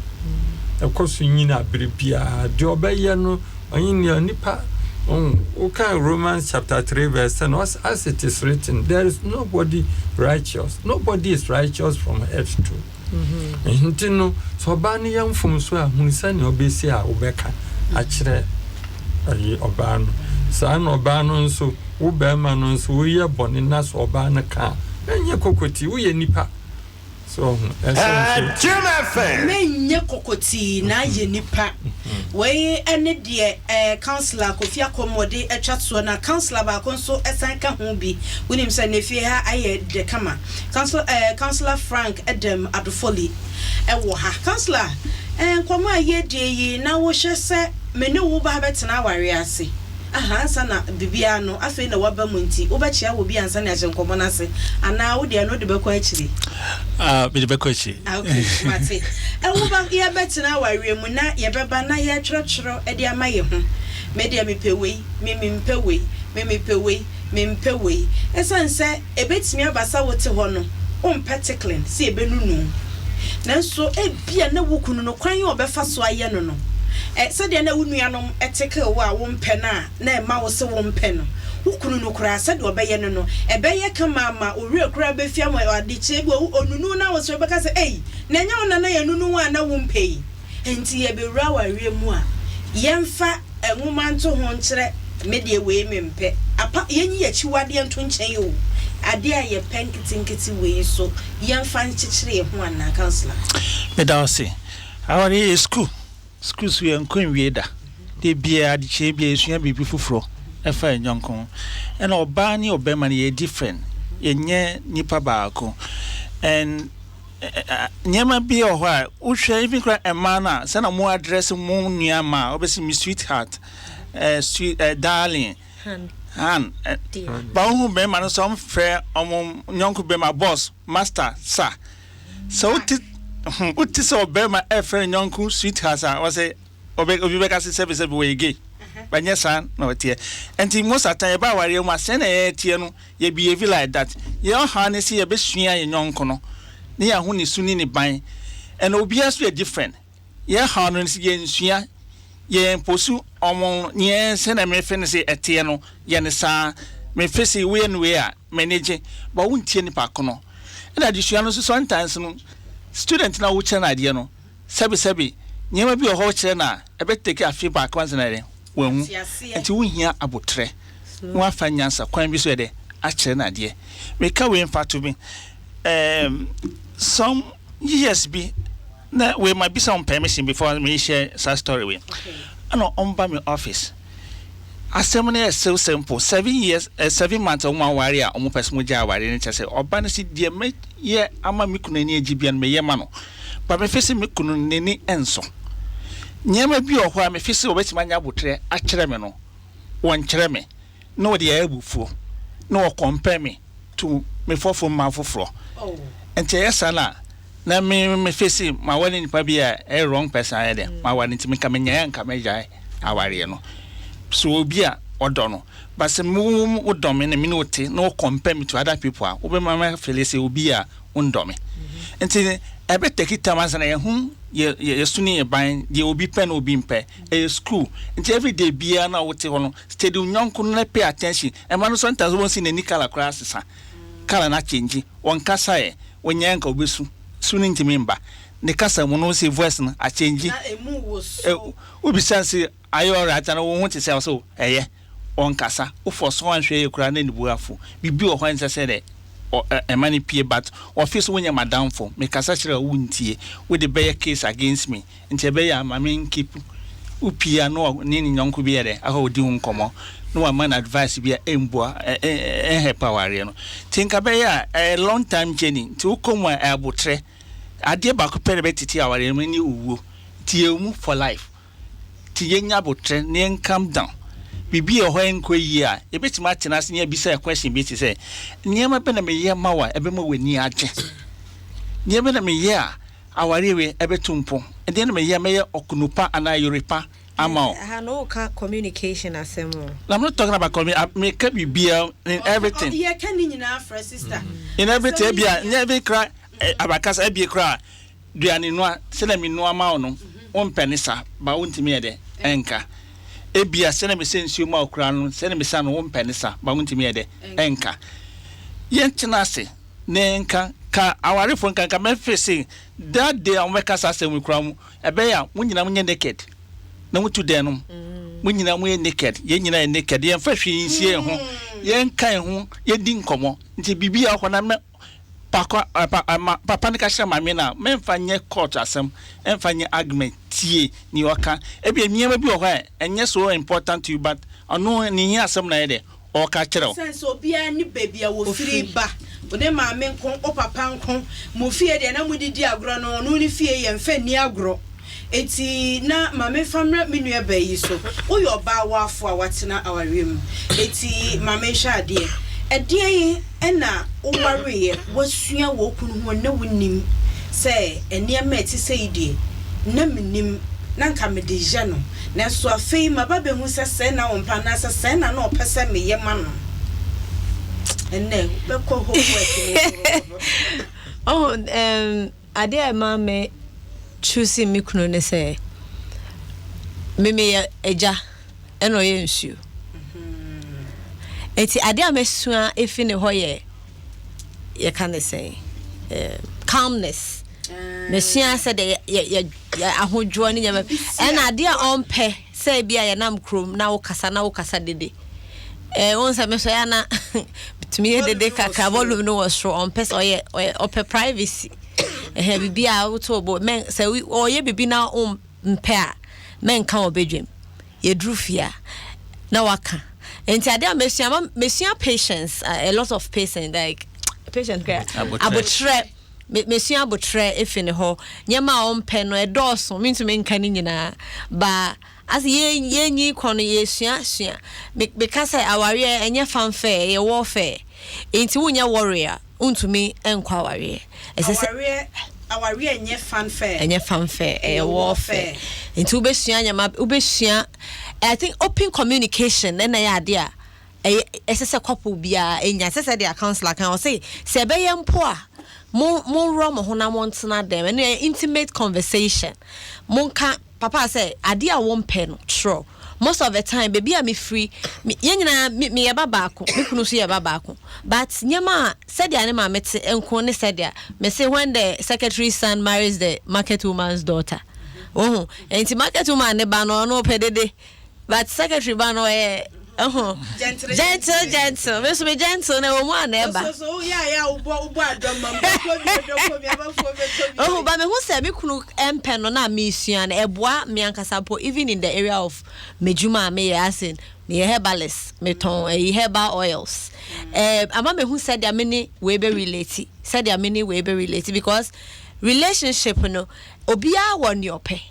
Ɛkɔ so nyini abere biara. Deɛ ɔbɛyɛ no, ɔnye nea nipa, ɔhu, wokan Romans chapter 3 verse 10, ɔse, as it is written, there is nobody righteous. Nobody is righteous from head to. Nti no, sɛ ɔbaa no yɛ mfomso a, hunu sɛnea ɔbɛsi a wobɛka akyerɛ ɛyi ɔbaa no. Saa na ɔbaa no nso, wo barima no nso, woyɛ bɔne na sɛ ɔbaa no ka a, ɛnyɛ kokotii, woyɛ nipa. So ɔho, ɛsɛ nso. Jim FM. Menyɛ kokotii na ayɛ nipa. Wei ne deɛ eh, Councillor Kofi Akɔmmɔde atwa toɔ na Councillor baako nso san ka ho bi. Wonim sɛ ne fie ha ayɛ dɛ kama. Councillor eh, Councillor Frank Edem Adofoli wɔ ha. Councillor, eh, nkɔmmɔ a yɛredie yi, na wohwɛ sɛ me ne wo ba bɛtena awareɛ ase aha ansa na biribiara no, afei na woaba mu nti, wobɛkyea wɔ bi ansa na yɛahyɛ nkɔmmɔ no ase, anaa wo deɛ no wode bɛkɔ akyire? Ah, mede bɛkɔ akyire. Ah, okay, mate. Eh, wo ba, yɛbɛtena awareɛ mu na yɛbɛba na yɛretwerɛtwerɛ de ama yɛn ho. Me deɛ mepɛ wei, me mempɛ wei, me mepɛ wei, mempɛ wei. Ɛsiane sɛ Ebetumi aba sɛ wote hɔ no, wompɛ tickling, sɛ yebenunu wo. Nanso ebia na wo kunu no, kwan a ɔbɛfa so ayɛ no no, sɛdeɛ na wo nuanom tickle wo a wompɛ no a na ɛma wo se wompɛ no, wo kunu no koraa, sɛdeɛ ɔbɛyɛ no no, ɛbɛyɛ kama ama wo werɛ koraa bɛfi ama adekyee bi ɔnunu wo na wo sɛ wobɛka sɛ, Ei, na ɛnyɛ wo na na yɛnunu wo a na wompɛ yi? Enti yɛbɛwura awareɛ mu a, yɛmfa nwoma nto ho nkyerɛ me deɛ wei mempɛ. Apa, yɛnyi akyiwadeɛ nto nkyɛn o, adeɛ a yɛpɛ nketenkete wei nso yɛmfa nkyekyere yɛn ho anaa, Councillor? Meda wo ase. Awareɛ yɛ sukuu. Sukuu so yɛnkɔ nwie da. Da biara, adekyeɛ biara yɛsua biribi foforɔ ɛfa yɛn yɔnko ho. Ɛna ɔbaa ne ɔbarima no yɛyɛ different. Yɛnyɛ nipa baako. And. Nneɛma bi wɔ hɔ a wohwɛ even koraa mmaa no a sɛnea mo address mo nua mmaa a wobɛsi me sweetheart, sweet, darling, han, ba wohu bɛrima no sɛ ɔmfrɛ ɔmo nyɔnko bɛrima boss, master, sir. Sɛ wote sɛ ɔbɛrima ɛfrɛ ne nyɔnko sweetheart a, wɔsɛ obi bɛka sɛ sɛbi sɛbi wɔyɛ gay, bɛnyɛ saa na ɔteɛ. Nti most of the time yɛba awareɛ mu a, sɛn na yɛteɛ no, yɛ behave like that. Yɛn ɔhaw ne sɛ yɛbɛsua yɛn nyɔnko no ne yɛaho ne su ne ne ban, ɛna obiara so yɛ different. Yɛn haw no sɛ yɛnsua yɛn posu ɔmo yɛn sɛnɛ mefe no sɛ ɛteɛ no yɛ ne saa. Mefe sɛ woyɛ no wei a, m'ani gye ba wontie nipa ko no. Ɛna adesua no nso, sometimes no, student na wokyerɛ no adeɛ no, sɛbisɛbi, nneɛma bi wɔ hɔ wokyerɛ no a, ɛbɛtake afe baako ansa na yɛ wahu. Nti wohia abotrɛ na wafa nyansa kwan bi so yɛ dɛ akyerɛ no adeɛ. Meka wei mfa to bi, some years bi na wei ma bisa wɔn permission before me share saa story wei. Ɛna ɔmba me office, asɛm no yɛ so simple: 7 years, 7 months ɔmo aware a ɔmo pɛ sɛ mo gya aware no. Kyerɛ sɛ ɔba no si deɛ mɛyɛ ama me kunu ani agye bia no, mɛyɛ ma no, ba mefe sɛ me kunu n'ani nsɔ nneɛma bi wɔ hɔ a mefe sɛ wɔbɛtumi anya abotrɛ akyerɛ me no, wɔnkyerɛ me na wɔde yɛ abufuo na wɔcompare me to me fɔfo mma foforɔ. Nti ɛyɛ saa na me face ma wɔne nipa bi a ɛyɛ wrong person ayɛ dɛ ma ware. Nti meka menyae nka mɛgyae awareɛ no so. Obi a ɔdɔ no, but sɛ mo wodɔ me na me ne wo te na wo compare me to other people a, wobɛma me feel sɛ obi a wondɔ me. Nti ɛbɛ take time ansa na yɛho yɛ yɛsu ne yɛ ban deɛ obi pɛ na obi mpɛ. Ɛyɛ school, nti everyday biara na wote hɔ no, steady nyɔnko no na pay attention. Ɛma no sometimes wɔn si n'ani colour koraa sesa, colour na change, wɔn kasa yɛ wɔnyɛ nka obesu su ne ntumi mba ne kasa mu no sɛ voice no achange. Na emu wɔ so. Wobisa sɛ ayɛ alright ana wo ho te sɛ ɔsɛ ɛyɛ ɔnkasa wofɔ so anhwɛ yɛ koraa na ne bu afo. Biribi wɔ hɔ a nsɛ sɛ dɛ ɛma no pie, but ɔfe so wonyɛ madamfo, mekasa kyerɛ a wontie, wode bɛyɛ case against me. Nti ɛbɛyɛ a ma menkeep wopie a na ne ne nyɔnko bi yɛ dɛ akɔ ɔdi ho nkɔmmɔ na wama no advice bi a ɛmboa ɛnhelp awareɛ no. Nti nka bɛyɛ a ɛyɛ long time journey. Nti wokɔ mu a, ɛyɛ abotrɛ. Adeɛ baako pɛ na bɛtete awareɛ no ne owuo. Nti yɛwɔ mu for life, nti yɛnya abotrɛ na yɛn calm down. Biribi wɔ hɔ ɛnkɔ yie a, yɛbɛtumi atena ase na yɛbisa yɛ question bi te sɛ, nneɛma bɛ na meyɛ ma wo a ɛbɛma w'ani agye? Nneɛma bɛ na meyɛ a awareɛ wei ɛbɛto mpo? Ɛdeɛ na meyɛ mɛyɛ ɔkunu pa anaa yere pa ama wo? Ha no woka communication asɛm o. I'm not talking about meka biribiara in everything. Yɛka ne nyinaa frɛ sister. In everything, ebia nyɛ ebi kora abakasa, ebie kora duane noa, sɛdeɛ me noa ma wo no, wompɛ ne sa ba wontumi yɛ dɛ ɛnka. Ebia sɛdeɛ me sɛ nsuo ma wo kora no, sɛdeɛ me sa no, wompɛ ne sa ba wontumi yɛ dɛ ɛnka. Yɛntena ase ne nka ka awarefoɔ nka nka mɛfɛ se that day a wɔbɛka saa asɛm yi kora mu, ɛbɛyɛ a mo nyinaa monyɛ naked na motu dan no mu. Mo nyinaa moyɛ naked, yɛn nyinaa yɛ naked, yɛmfa hwee nsie yɛn ho, yɛnka yɛn ho, yɛdi nkɔmmɔ. Nti biribi a ɔkɔ na mɛ pakɔ pa ma papa no ka kyerɛ maame no a, mɛmfa nyɛ court asɛm, ɛmfa nyɛ argument. Tie nea ɔka. Ebi nneɛma bi wɔ hɔ a ɛnyɛ so important to you, but ɔno ne hia asɛm na yɛ dɛ ɔka kyerɛ wo. Sɛn sɛ obiara ne baabi a wɔfiri ba, wo ne maame nko, wo papa nko, mo fie deɛ na modidi agorɔ no, ɔno ne fie yɛ mfa nni agorɔ. Enti na ma memfa mmerɛ me nua baa yi so. Woyɛ ɔbaa waafo a watena awareɛ mu, enti ma menhwɛ adeɛ. Ɛdeɛn ɛna wowareeɛ wasua wɔ wo kunu ho na wonim sɛ nneɛma a ɛte sɛ yi deɛ na menim na nka mede yɛ no, nanso afei maba bɛhu sɛ sɛɛ na wɔmpa anaasɛ sɛɛ na na ɔpɛ sɛ meyɛ ma no? Ɛnɛ wobɛkɔ homework ne Oh, adeɛ a ɛma me choose me kunu ne sɛ me meyɛ agya ɛna ɔyɛ nsuo. Nti adeɛ a mɛsua efi ne hɔ yɛ, yɛka ne sɛn, calmness. Mesua sɛ de yɛ ahodwoɔ ne nyɛma. Ɛna adeɛ a ɔmpɛ sɛ ebi a yɛnam kurom na wokasa dede, wɔn sɛ me so yɛ ana tumi yɛ dede kakra, volume no wɔ soro. Ɔmpɛ sɛ ɔyɛ ɔpɛ privacy. Ɛhɛ, bibi a woto bo mɛ sɛ ɔyɛ bibi na ɔmpɛ a, mɛnka wɔ bedwam. Yɛduru fie a na waka. Nti adeɛ a mesua ma mesua patience, a lot of patience, like patience kora. Abotrɛ. Abotrɛ. Mesua abotrɛ efi ne hɔ. Nneɛma a ɔmpɛ no ɛdɔɔso, mentumi nka ne nyinaa. Ba ase yɛnyi kɔ no, yɛsua sua. Meka sɛ awareɛ ɛnyɛ fanfare, ɛyɛ warfare. Nti wonyɛ warrior, wontumi nkɔ awareɛ. Ɛsɛ sɛ Awareɛ nyɛ fanfare. Ɛnyɛ fanfare, ɛyɛ warfare. Nti wobɛsua nneɛma, wobɛsua. I think open communication ɛna ɛyɛ adeɛ a ɛyɛ ɛsɛ sɛ couple biara ɛnya. Ɛsɛ sɛ deɛ counselor kan ɔsɛ sɛ ɛbɛyɛ mpo a, mo monworɔ mo ho na montena dɛm. Ɛno yɛ intimate conversation. Monka papa sɛ adeɛ a wompɛ no twerɛ. Most of the time, baabi a mefiri, yɛn nyinaa meyɛ ba baako, me kunu nso yɛ ba baako, but nneɛma a sɛdeɛ ne maame te nko ne sɛdeɛ mese, when the secretary's son marries the market woman's daughter, wohu, nti market woman ne ba no, ɔno ɔpɛ dede, but secretary ba no ɔyɛ ɛho gentle. Gentle, gentle. Me nso me gentle na ɛwɔ mu a na ɛba. So yɛ a yɛ a wobɔ adɔma mbɔkɔ bi dɔkɔ bi abafoɔ bɛtɔ bi. Oh, but mehu sɛ me kunu mpɛ no na mesua no, ɛboa me ankasa po, even in the area of medwuma a meyɛ, as in meyɛ herbalist, metɔn ɛyi herbal oils, ama mehu sɛdeɛ me ne wei bɛ relate, sɛdeɛ me ne wei bɛ relate, because relationship no, obiara wɔ nea ɔpɛ.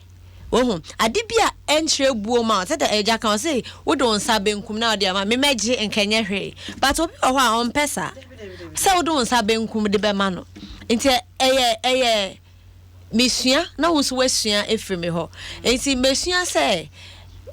Wohu ade bi a ɛnkyerɛ buo ma wo, sɛdeɛ ɛgya ka ɔse wode wo nsa benkum na wode ama me, mɛgye nkɛnyɛ hwee, but obi wɔ hɔ a ɔmpɛ saa sɛ wode wo nsa benkum de bɛma no. Nti ɛyɛ mesua na wo nso woasua ɛfiri me hɔ. Nti mesua sɛ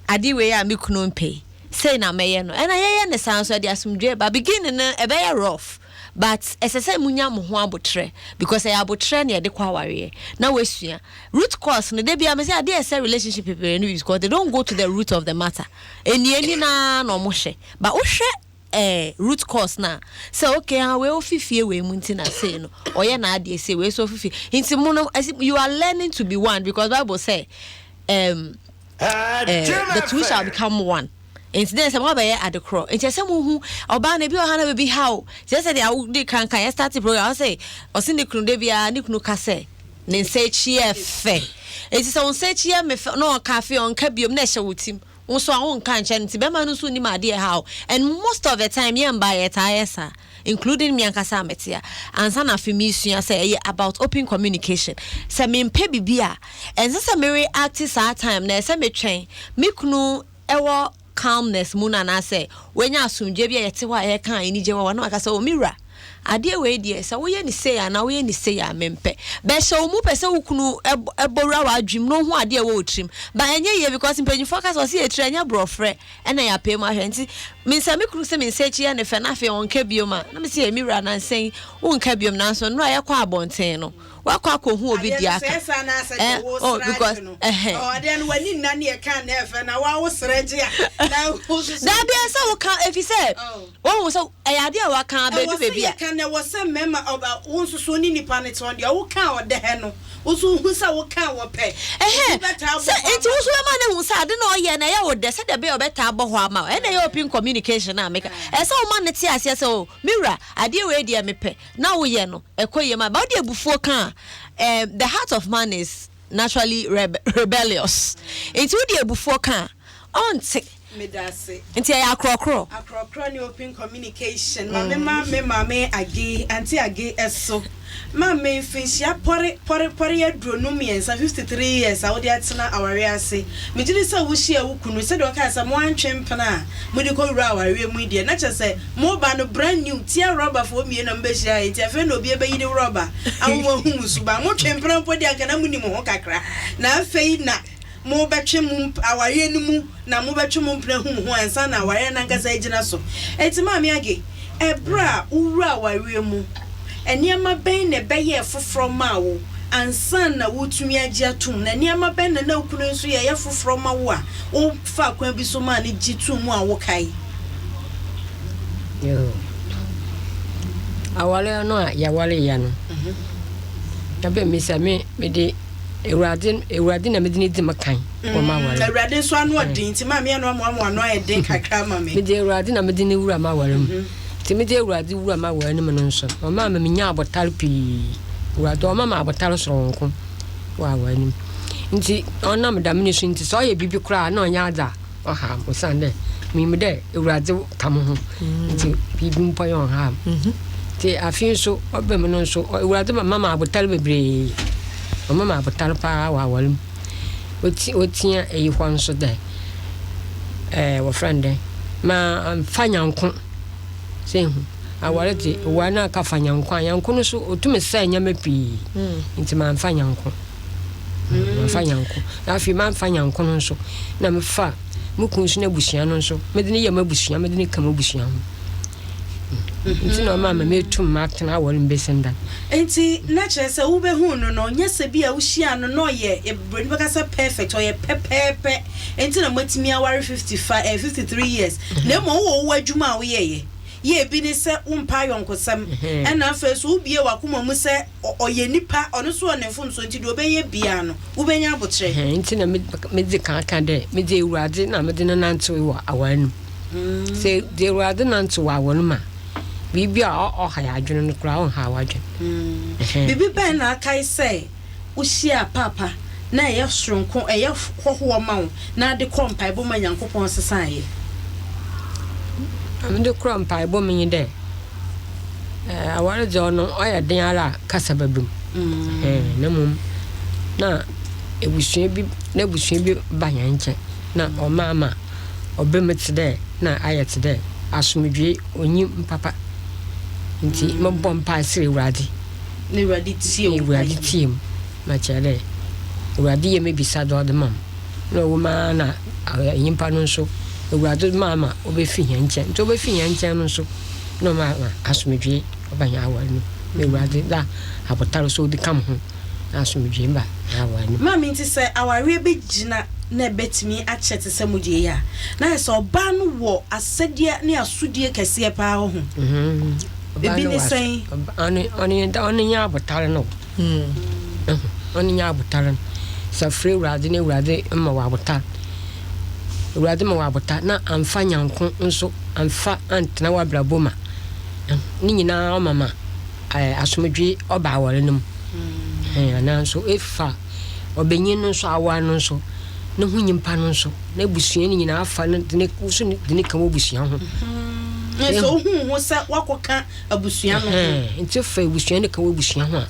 ade wei a me kunu mpɛ sei na mɛyɛ no, ɛna yɛyɛ ne saa nso, ɛde asomdwe ba. Beginning no ɛbɛyɛ rough, but ɛsɛ sɛ munya mo ho abotrɛ, because ɛyɛ abotrɛ na yɛde kɔ awareɛ na woasua root cause no. De bia me sɛ adeɛ ɛsɛ relationship bebree no, because they don't go to the root of the matter. Eni naa na ɔmo hwɛ, but wohwɛ root cause na sɛ okay, ah, wei ofi fie wei mu nti na sei no ɔyɛ n'adeɛ sei, wei so ofi fie nti mo no, you are learning to be one, because Bible say the two shall become one. Nti dɛ sɛ mo abɛyɛ ade korɔ, nti ɛsɛ mo hu ɔbaa na ebi wɔ ha na bebi ha o, kyerɛ sɛ deɛ awodi kankan yɛ start program, ɔsɛ ɔsi ne kunu de biara ne kunu ka sɛ ne nsa akyi yɛ fɛ. Nti sɛ wo nsa akyi yɛ me fɛ na ɔka, afei ɔnka biom na ɛhyɛ wo tim, wo nso a wonka nkyɛn no, nti bɛrima no nso nim adeɛ ha o. And most of the time yɛn mmaa yɛ taa yɛ saa, including me ankasa a mete a ansa na afei mesua sɛ ɛyɛ about open communication. Sɛ mempɛ bibi a, ɛnsɛ sɛ me react saa time na ɛsɛ metwɛn me kunu ɛwɔ calmness mu no, anaasɛ wanya asomdwe bi a yɛte hɔ a yɛka a anigye wɔ hɔ, na waka sɛ, "O me wura, adeɛ wei deɛ, sɛ woyɛ ne sei anaa woyɛ ne sei a, mempɛ." Bɛhyɛ wo mu pɛ sɛ wo kunu ɛbɔ wura w'adwem na ohu adeɛ ɛwɔ wo tirim ba, ɛnyɛ yie, because mpanyinfoɔ ka sɛ ɔsi yɛ tiri ɛnyɛ borɔfrɛ ɛna yɛapɛ mu ahwɛ. Nti mensa me kunu sɛ me nsa akyi yɛ ne fɛ na afei ɔnka biom a, na mesi yɛ, "Me wura, nansɛn wonka biom, nanso nnora yɛkɔ abɔnten no, wakɔ akɔhu obi di aka." Oh, because ɛhɛn adeɛ no w'ani nna ne yɛka na ɛfɛ na wawo srɛ gye a na wo soso. Dabi, ɛsɛ woka efi sɛ wɔn sɛ ɛyɛ adeɛ a waka abɛdu ɛwɔ sɛ baabi a yɛka na ɛwɔ sɛ mmarima ɔba wo nso so ne nipa no te hɔ deɛ, woka a ɔdɛ hɛ no, wo nso hu sɛ woka a wɔpɛ. Ɛhɛn sɛ nti wo nso bɛma ne hu sɛ ade na ɔyɛ na ɛyɛ wo dɛ, sɛdeɛ ɛbɛyɛ ɔbɛtaa bɔ hɔ ama wo. Ɛna ɛyɛ open communication a meka, ɛsɛ woma ne te aseɛ sɛ, "O me wura, adeɛ wei deɛ mepɛ na woyɛ no, ɛkɔ yie ma ba." Wode abufuo ka a, the heart of man is naturally rebellious, nti wode abufuo ka a, ɔnte. Medase. Nti ɛyɛ akorɔkorɔ. Akorɔkorɔ ne open communication. Maame ma me maame age ante age ɛso maame mfinhyia pɔre pɔre pɔre 53, 53 years a wode atena awareɛ ase, megye di sɛ wohyia wo kunu, sɛdeɛ ɔkaa sɛ mo antwe mpena a mode kɔwura awareɛ mu yi deɛ, na kyerɛ sɛ moba no brand new tia rɔbafoɔ mmienu na mobɛhyia yɛ. Nti afei na obi bɛyi ne rɔba ahoma hu mu so ba motwe mpena mpo deɛ, anka na monim ho kakra, na afei na mobɛtwe mo awareɛ no mu na mobɛtwe mo mpena hu mo ho ansa na awareɛ no ankasa agyina so. Enti maame age, ɛberɛ a wowura awareɛ mu, nneɛma bɛn na ɛbɛyɛɛ foforɔ maa wo ansa na wotumi agye atom, na nneɛma bɛn na na wo kunu nso yɛyɛ foforɔ ma wo a wofa kwan bi so maa no gye tom mu a wokae? Yoo. Aware no a yɛwareyɛ no, ɛbɛ mi sɛ me mede Awurade na mede ne di me kan wɔ m'aware. Awurade nso ano ɔden, nti maame ano amoamoa ano ayɛ den kakra ma me. Mede Awurade na mede ne wura m'aware mu. Nti mede Awurade wura m'aware no mu no nso, ɔmaa me menya abotare pii. Awurade ɔma me abotare soronko wɔ aware no mu. Nti ɔnam dɛm ne so nti, sɛ ɔyɛ biribi koraa na ɔnyɛ adze a ɔha me, osiane dɛ menim dɛ Awurade ka mo ho nti biribi mpo yɛ ɔnha me. Ntsi afei so ɔba mu no so, Ewuradze bɛma me abotar beberee. Ɔma me abotar paa wɔ awar mu. Otsi otsia eyi hɔ so dɛ, ɛɛ wɔfrɛ no dɛn, mammfa nyɛnko. Sɛ ehu, awar dze, ewar na aka fa nyɛnko a, nyɛnko no so otum sɛɛ ndzɛmba pii. Ntsi mammfa nyɛnko. Mammfa nyɛnko. Na afei mammfa nyɛnko no so, na mefa mo kun so n'ebusua no so, medze no yɛ m'ebusua, medze no ka m'ebusua ho. Nti na ɔma ma metum matena awar mu besi ndɛ. Nti na kyerɛ sɛ wobɛhuu no no, nyɛ sɛ bi a wohyia no na ɔyɛ, buroni bɛka sɛ perfect, ɔyɛ pɛpɛɛpɛ nti na moatumi aware 55, 53 years, na mmom wowɔ wo adwuma a woyɛeɛ. Yɛ ebi ne sɛ wompɛ ayɔnkosɛm, ɛna afei so wobie w'akoma mu sɛ ɔyɛ nipa, ɔno nso wɔ ne mfomsoɔ, nti deɛ ɔbɛyɛ biara no, wobɛnya abotrɛ. Nti na medze kan ka dɛ medze Ewuradze na medze no nantsew wɔ awar no mu. Sɛ dze Ewuradze nantsew wɔ awar no mu a, biribi a ɔha yɛ adwen no koraa ɔnnhaw w'adwen. Biribi bɛn na akae sɛ wohyiaa Paapa na ɛyɛ soronko, ɛyɛ hɔhoɔ ma wo, na ade kɔɔ mpaebɔ mu a Nyankopɔn sesaeɛ? Ma medze kora mpaebɔ mu nye dɛ, awar dze ɔno ɔyɛ den ara a kasa bɛba mu. Na mbom na ebusua bi n'ebusua bi ba hɛn nkyɛn na ɔma ama ɔba mu tse dɛ nna ayɛ tse dɛ asomdwee onnyi papa. Ntsi mobɔ mpaa serɛ Ewuradze. Na Ewuradze tsie wo Ewuradze tsie mu ma kyerɛ dɛ Ewuradze yɛ m'ebisa dze ɔdze ma m'. Nna ɔwɔ mu ara na nyimpa no so Ewuradze maa ma obefi hɛn nkyɛn. Ntsi obefi hɛn nkyɛn no so na ɔma ma asomdwee ɔba hɛn awar no mu. Na Ewuradze dze abotar so odzi ka mo ho na asomdwee ba hɛn awar no mu. Maame, ntsi sɛ awareɛ bɛgyina na ɛbɛtumi akyɛ te sɛ mo deɛ yi a, na ayɛ sɛ ɔbaa no wɔ asɛdeɛ ne asodie kɛseɛ paa wɔ ho. Ebi ne sɛn? Ɔno nye abotar no. Ɔno nye abotar no. Sɛ frɛ Ewuradze na Ewuradze ma wo abotar, Ewuradze ma wo abotar na ammfa nyɛnko nso ammfa anntena w'abrabɔ mu a, ne nyinaa ɔma ma asomdwee ɔba awar no mu. Anaa nso efa ɔbanyin no nso awar no nso, no ho nyimpa no nso, n'ebusua no nyinaa afa no dze no wo so dze no ka w'ebusua ho. Sɛ ohu ho sɛ woakɔka abusua no ho. Nti fa abusua no ka w'abusua ho a,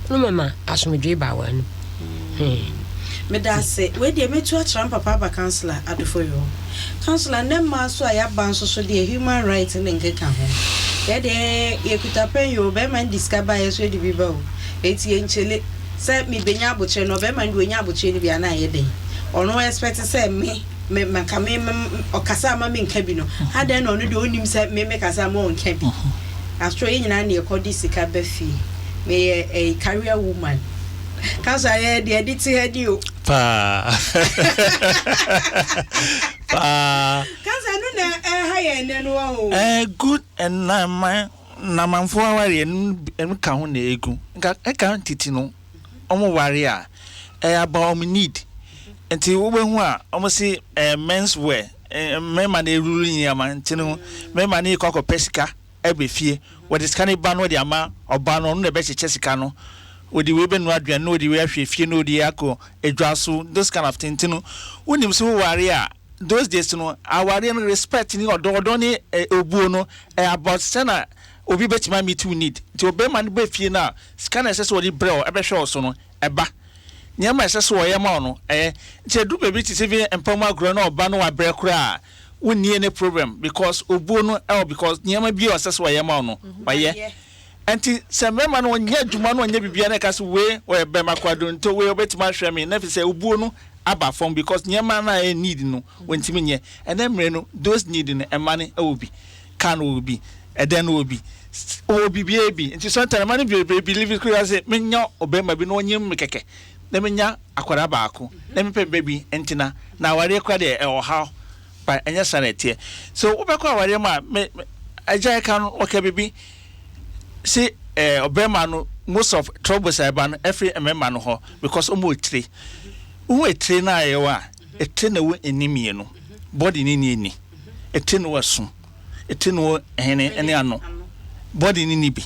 no mama asomdwee ba awar no mu. Meda ase. Wei deɛ mɛtu akyerɛ me papa aba Councillor Adofo hɔ. Councillor, nnɛ mmaa nso a yɛaba nso so deɛ human right ne nkeka ho. Yɛ deɛ yɛkuta pɛn yoo, bɛrima no de sika ba a yɛ nso yɛde bi ba o. Enti yɛnkyele sɛ mebɛnya abokyerɛ no, ɔbɛrima no deɛ ɔnya abokyerɛ no bi a na ayɛ dɛn? Ɔno expect sɛ me me manka me me ɔkasa ama me nka bi no, adɛn na ɔno deɛ ɔnnim sɛ me mekasa ama ɔnka bi? After all yɛn nyinaa na yɛkɔ de sika ba fie. Meyɛ ɛyi career woman. Councillor yɛ deɛ ɛde te ha ni o. Paa. Paa. Councillor ɛno na ɛha yɛn nnɛ no wɔ o. Ɛɛ good ɛnaman namanfoɔ awareɛ no ɛno ka ho na egu. Nka ɛka titi no wɔn ware a ɛyɛ about wɔn need. Nti wobɛhu a wɔn se ɛɛ men's wear, mmarima na eruru nneɛma nti no mmarima no kɔ akɔpɛ sika ɛbɛ fie. Wɔde sika no ba no wɔde ama ɔbaa no, ɔno na ɛbɛkyekyɛ sika no. Wɔde wei bɛnoa aduane na wɔde wei ahwɛ fie na wɔde akɔ edwa so, those kind of thing. Nti no wonim sɛ woware a, those days no awareɛ no respect ne ɔdɔ ɔdɔ ne obuo no ɛyɛ about sɛna obi bɛtumi a meet wo need. Nti ɔbɛrima no bɛ fie no a, sika na ɛsɛ sɛ wɔde brɛ wo ɛbɛhwɛ wo so no ɛba. Nneɛma a ɛsɛ sɛ wɔyɛ ma wo no ɛyɛ. Nti ɛduru baabi te sɛ bi mpa mu agorɔ na ɔba no wabrɛ koraa a, wonni any problem because obuo no ɛwɔ because nneɛma bi a ɔsɛ sɛ wɔyɛ ma wo no wɔyɛ. Nti sɛ mmarima no wɔnyɛ adwuma no wɔnyɛ biribiara na ɛka sɛ wei ɔyɛ bɛrima kwadonto, wei ɔbɛtumi ahwɛ me, na ɛfiri sɛ obuo no aba fam because nneɛma no a ɛyɛ need no wɔntumi nyɛ. Ɛnɛ mmerɛ no those need no ɛma no ɛwɔ bi, car no wɔ bi, ɛdɛn no wɔ bi, wɔ biribiara bi. Nti sometimes ɛma no bebree believe koraa sɛ menya ɔbarima bi na ɔnyem me kɛkɛ na menya akwadaa baako na mepɛ me ba bi ntena na awareɛ koraa deɛ ɛwɔ haw, but ɛnyɛ saa na ɛteɛ. So wobɛkɔ awareɛ mu a, me agya ɛka no ɔka biribi se ɔbarima no most of troubles a ɛba no ɛfiri mmarima no hɔ because ɔmo wɔ tire. Wohu etire no a ɛwɔ a, etire na ɛwɔ ani mmienu, body no nni ani. Etire na ɛwɔ aso, etire na ɛwɔ hene ne ano, body no nni bi.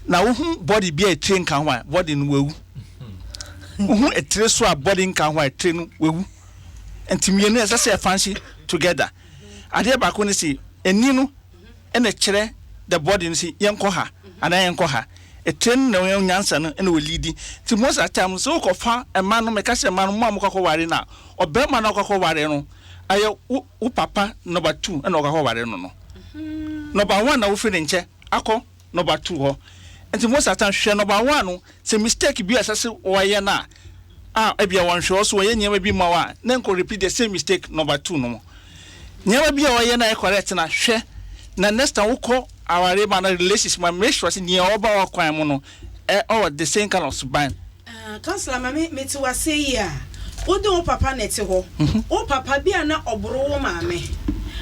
Na wohu body bi a etire nka ho a, body no wawu. Wohu etire so a body nka ho a, etire no wawu. Nti mmienu ɛsɛ sɛ ɛfansi together. Adeɛ baako ne se ani no ɛna kyerɛ the body no se yɛnkɔ ha. Anaa yɛnkɔ ha. Etire no na ɔwɔ nyansa no na ɔliidi. Nti most of the time sɛ wokɔfa mma no, meka sɛ mma no, mo a mokɔ akɔware no a, ɔbarima no a wokɔ akɔware no, ɛyɛ wo wo papa number two na wokɔ akɔware no no. Number one na wofiri ne nkyɛ akɔ number two hɔ. Nti most of the time hwɛ number one no, sɛ mistake bi a ɛsɛ sɛ wɔyɛ no a, a ebia wɔnhwɛ wo so wɔyɛ nneɛma bi ma wo a, na nkɔ repeat the same mistake number two no mu. Nneɛma bi a ɔyɛ na ɛyɛ correct na hwɛ na next time wokɔ aware mu anaa relationship mu a make sure sɛ nea ɔba w'akwan mu no ɛ ɔwɔ the same kind of suban. Ah councilor ma me mete w'aseɛ yie a, wode wo papa na ɛte hɔ, wo papa bi a na ɔboro wo maame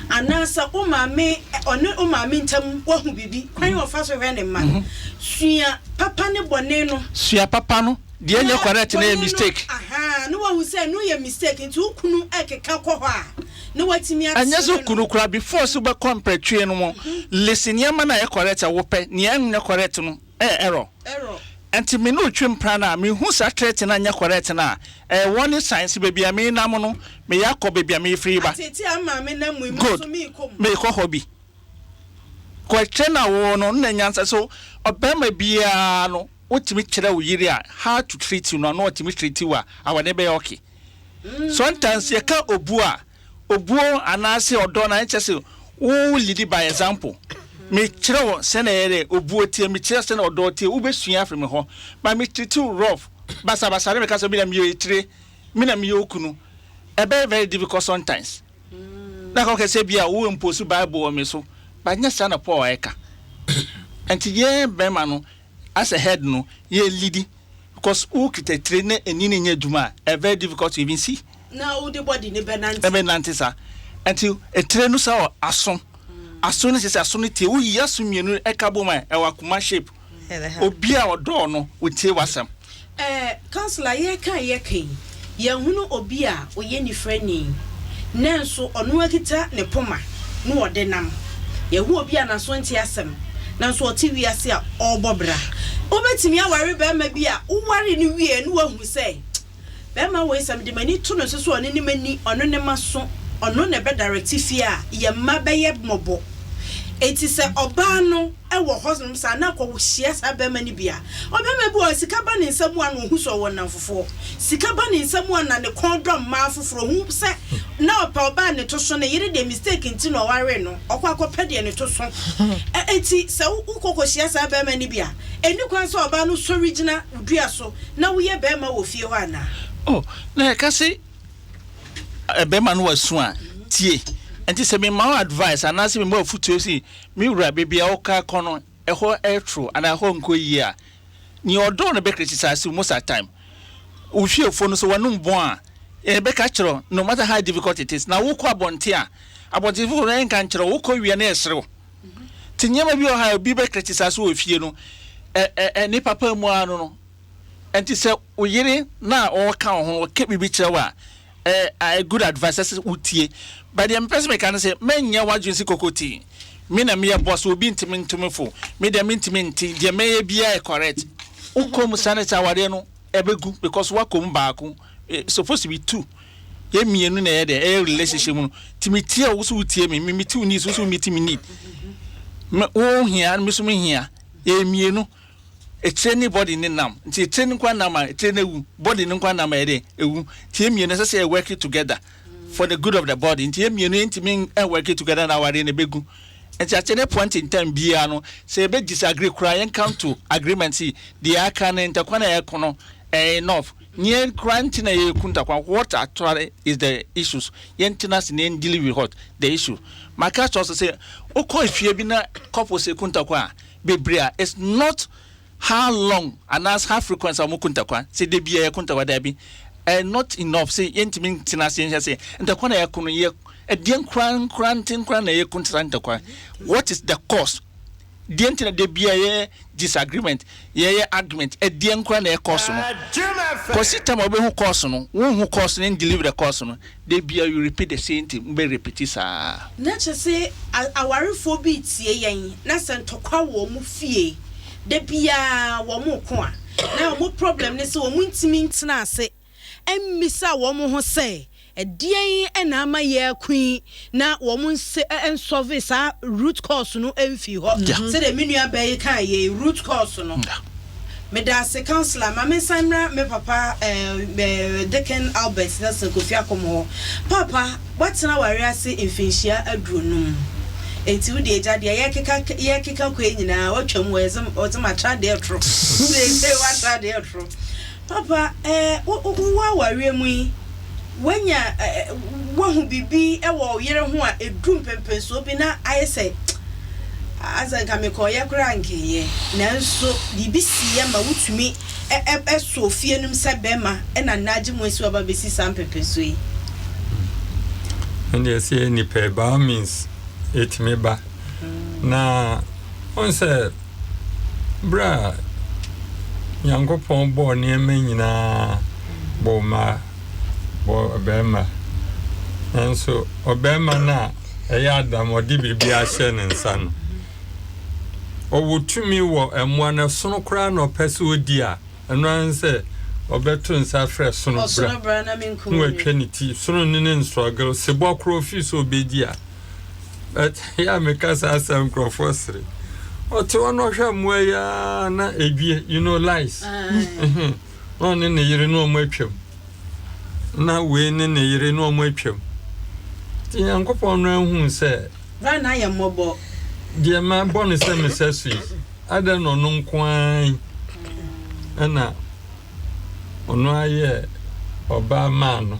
anaasɛ wo maame ɔne wo maame ntam wahu biribi kwan a ɔfa so hwɛ ne mma, sua papa ne bɔne no. Sua papa no. Deɛ ɛnyɛ correct no yɛ mistake. Ahaa na wahu sɛ ɛno yɛ mistake nti wo kunu ɛkeka kɔ hɔ a na watumi Ɛnyɛ sɛ akyerɛ no. kunu koraa before sɛ wobɛkɔ mprɛtwe no mu list nneɛma no a ɛyɛ correct a wopɛ nea ɛnyɛ correct no ɛyɛ error. Error. Nti me ne wo twe mpena no a mehu saa threat no a ɛnyɛ correct no a ɛyɛ warning sign sɛ baabi a menam no meyɛ akɔ baabi a mefiri ba. Ateetee a maame nam mu yi me Good nso meekɔ mu. meekɔ hɔ bi. Kɔkyerɛ no a wowɔ no na nyansa so ɔbarima biara no Wotumi kyerɛ wo yere a how to treat you no a na ɔtumi treat wo a aware no bɛyɛ okay. Sometimes yɛka obuo a, obuo anaase ɔdɔ no a ɛnkyerɛ sɛ wo lead by example. Mekyerɛ wo sɛnea ɛyɛ dɛ obuo teɛ, mekyerɛ wo sɛnea ɔdɔ teɛ, wobɛsua afiri me hɔ. But me treat wo rough, basabasa na meka sɛ me na meyɛ etire, me na meyɛ okunu. Ɛbɛyɛ very difficult sometimes. Na ka ɔkɛ sɛ bi a wo impose Bible wɔ me so, but nyɛ saa na Paul ɛka. Nti yɛn bɛrima no, As a head no yɛ leadi because wo kita tire na ani no nyɛ adwuma a ɛyɛ very difficult to even see. Na wo de body no bɛ nante. Ɛbɛ nante saa. Nti etire no saa wɔ aso. Aso no kyerɛ sɛ aso no tie. Wo yi aso mmienu ɛka bom a ɛwɔ akoma shape. Obi a ɔdɔɔ no otie w'asɛm. Eh councilor yɛka a yɛka yi yɛnhunu obi a ɔyɛ nifrani nanso ɔno akita ne poma na ɔde nam. Yɛhu obi a naso nte asɛm nanso ɔte wiase a ɔrebɔ bra. Wobɛtumi aware barima bi a wowaree no wieɛ na woahu sɛ Bɛrima wei sɛ mede m'ani to no so sɛ ɔno ne m'ani, ɔno ne m'aso, ɔno na ɛbɛ direct fie a, yɛn mma bɛyɛ mmɔbɔ. Enti sɛ ɔbaa no wɔ hɔ nom saa na akɔ hyia saa bɛrima no bi a, ɔbɛrima bi wɔ hɔ a sika ba ne nsa mu a na ɔhu sɛ ɔwɔ nnamfofoɔ. Sika ba ne nsa mu a na ne kɔn dɔ mmaa foforɔ. Ɔhu sɛ na ɔpɛ ɔbaa a ne to so, ne yere deɛ mistake nti na ɔwaree no, ɔkɔ akɔpɛ deɛ ne to so. Enti sɛ wokɔ kɔhyia saa bɛrima no bi a, ɛnni kwan sɛ ɔbaa no sɔre gyina wo dua so Na woyɛ bɛrima wɔ fie hɔ anaa? Oh, na yɛka se bɛrima no wasu a, tie. Nti sɛ mema wo advice anaasɛ mema wo afutuo se me wura baabi a woka kɔ no ɛhɔ ɛtoro anaa ɛhɔ nkɔ yie a, nea ɔdɔ wo no bɛ criticize wo most at time. Wo fiefoɔ no sɛ wɔnom bɔn a, yɛbɛka kyerɛ wo no matter how difficult it is. Na wokɔ abɔnten a, abɔntenfoɔ no ɛnka nkyerɛ wo, wokɔ wie a na yɛsere wo. Nti nneɛma bi wɔ hɔ a obi bɛ criticize wo wɔ fie no, ɛ ɛ ɛ ne papa mu ara no no, Ɛnti sɛ wo yere na ɔɔka wo ho no ɔka biribi kyerɛ wo a, ɛyɛ a good advice ɛsɛ sɛ wotie. But deɛ mepɛ sɛ meka ne sɛ mɛnyɛ w'adwene sɛ kokotii. Me na meyɛ boss, obi ntumi nto me fo, me deɛ mentumi nte, deɛ mɛyɛ biara yɛ correct. Wokɔ mu saa no sɛ awareɛ no ɛbɛgu because woakɔ mu baako, it's supposed to be two. Yɛn mmienu na ɛyɛ dɛ, ɛyɛ relationship mu no. Nti metie wo, wo nso wotie me, me meet wo needs, wo nso wo meet me need. Me, wo hia, me nso me hia. Yɛyɛ mmienu. Etire ne body ne nam nti etire no nkoa nam a etire no awu body no nkoa nam a ɛyɛ dɛn ewu nti yɛn mmienu ɛsɛ sɛ yɛ work together for the good of the body nti yɛn mmienu yɛntumi n work together na awareɛ no ɛbɛgu nti at any point in time biara no sɛ yɛbɛ disagree koraa yɛn come to agreement si deɛ aka no ntakwa na yɛko no ɛyɛ enough neɛ koraa nti na yɛku ntakwa what actually is the issues yɛn tena ase na yɛn deal with what the issue maka kyerɛ sɛ sɛ wokɔ efie bi na couples ɛku ntakwa a bebree a it's not how long anaasɛ how frequent a wɔko ntakwa sɛ da biara yɛko ntakwa daabi ɛyɛ not enough sɛ yɛntumi ntena ase nhwɛ sɛ ntakwa na yɛko no yɛ ɛdeɛ nkora nkora nte nkora na yɛko saa ntakwa what is the cause deɛ nti na da biara yɛyɛ disagreement yɛyɛ argument ɛdeɛ nkora na ɛkɔ so no kɔsi tam a wobɛhu cause no wonhu cause no deliver the cause no Da biara you repeat the same thing, mo bɛ repeat saa. Na kyerɛ se awarefoɔ bi retie yɛn na sɛ ntɔkwa wɔ wɔn fie da biara wɔn reko a, na wɔn problem ne sɛ wɔn ntumi ntena ase mmisa wɔn ho sɛ. Ɛdeɛn na ama yɛreko yi na wɔn nse nsɔve saa root cause no mfii hɔ? Sɛdeɛ me nua baa yi kaa yei, root cause no. Meda ase councillor. Ma mensan mmra me papa eh, Deacon Albert Nelson Kofi Akom hɔ. Paapa, woatena awareɛ ase mfinhyia aduonum. Enti wo deɛ agya deɛ yɛrekeka yɛrekeka kɔ yi nyinaa woatwam wɔ yɛdze wɔdze matra deɛ toro. Seesei woatra deɛ toro. Papa, eh, wo, wo, wowɔ awareɛ mu yi, woanya, eh, woahu biribi wɔ wo yere ho a ɛduru mpɛnpɛnsoɔ bi na ayɛ sɛ, asɛ nka mekɔeɛ koraa a nka ɛyɛ. Nanso biribi siiɛ ma wotumi ɛ, ɛ, sɔɔ fie no mu sɛ bɛrima na nnɛ agye mo asi hɔ aba abɛsi saa mpɛnpɛnsoɔ yi. Ɛndeɛ sɛ yɛ nipa yi, by all means, ɛtumi ba. Na wohu sɛ berɛ a Nyankopɔn bɔɔ nneɛma nyinaa, bɔɔ mmaa, bɔɔ ɔbarima. Nanso ɔbarima no a ɛyɛ Adam ɔde biribi ahyɛ ne nsa no, ɔwɔ tumi wɔ mmoa no, ɛsono koraa na ɔpɛ sɛ ɔdi a, ɛno ara ne sɛ ɔbɛto nsa afrɛ sono bra na watwa ne ti. Sono ne ne nstruggle, sebɔ koraa ofii sɛ ɔbɛdi a, But yɛ a meka saa asɛm nkurɔfoɔ sere. Ɔte hɔ na ɔhwɛ mmoa yi ara na edwie, you know lies. Na ɔne ne yere na wɔn atwam. Na wei ne ne yere na wɔn atwam. Nti Nyankopɔn no ahu sɛ. Bra na ayɛ mmɔbɔ. Deɛ mabɔ no sɛ mesɛ so yi, adɛn na ɔno nko ara yi ɛna ɔno ara yɛɛ ɔbaa maa no.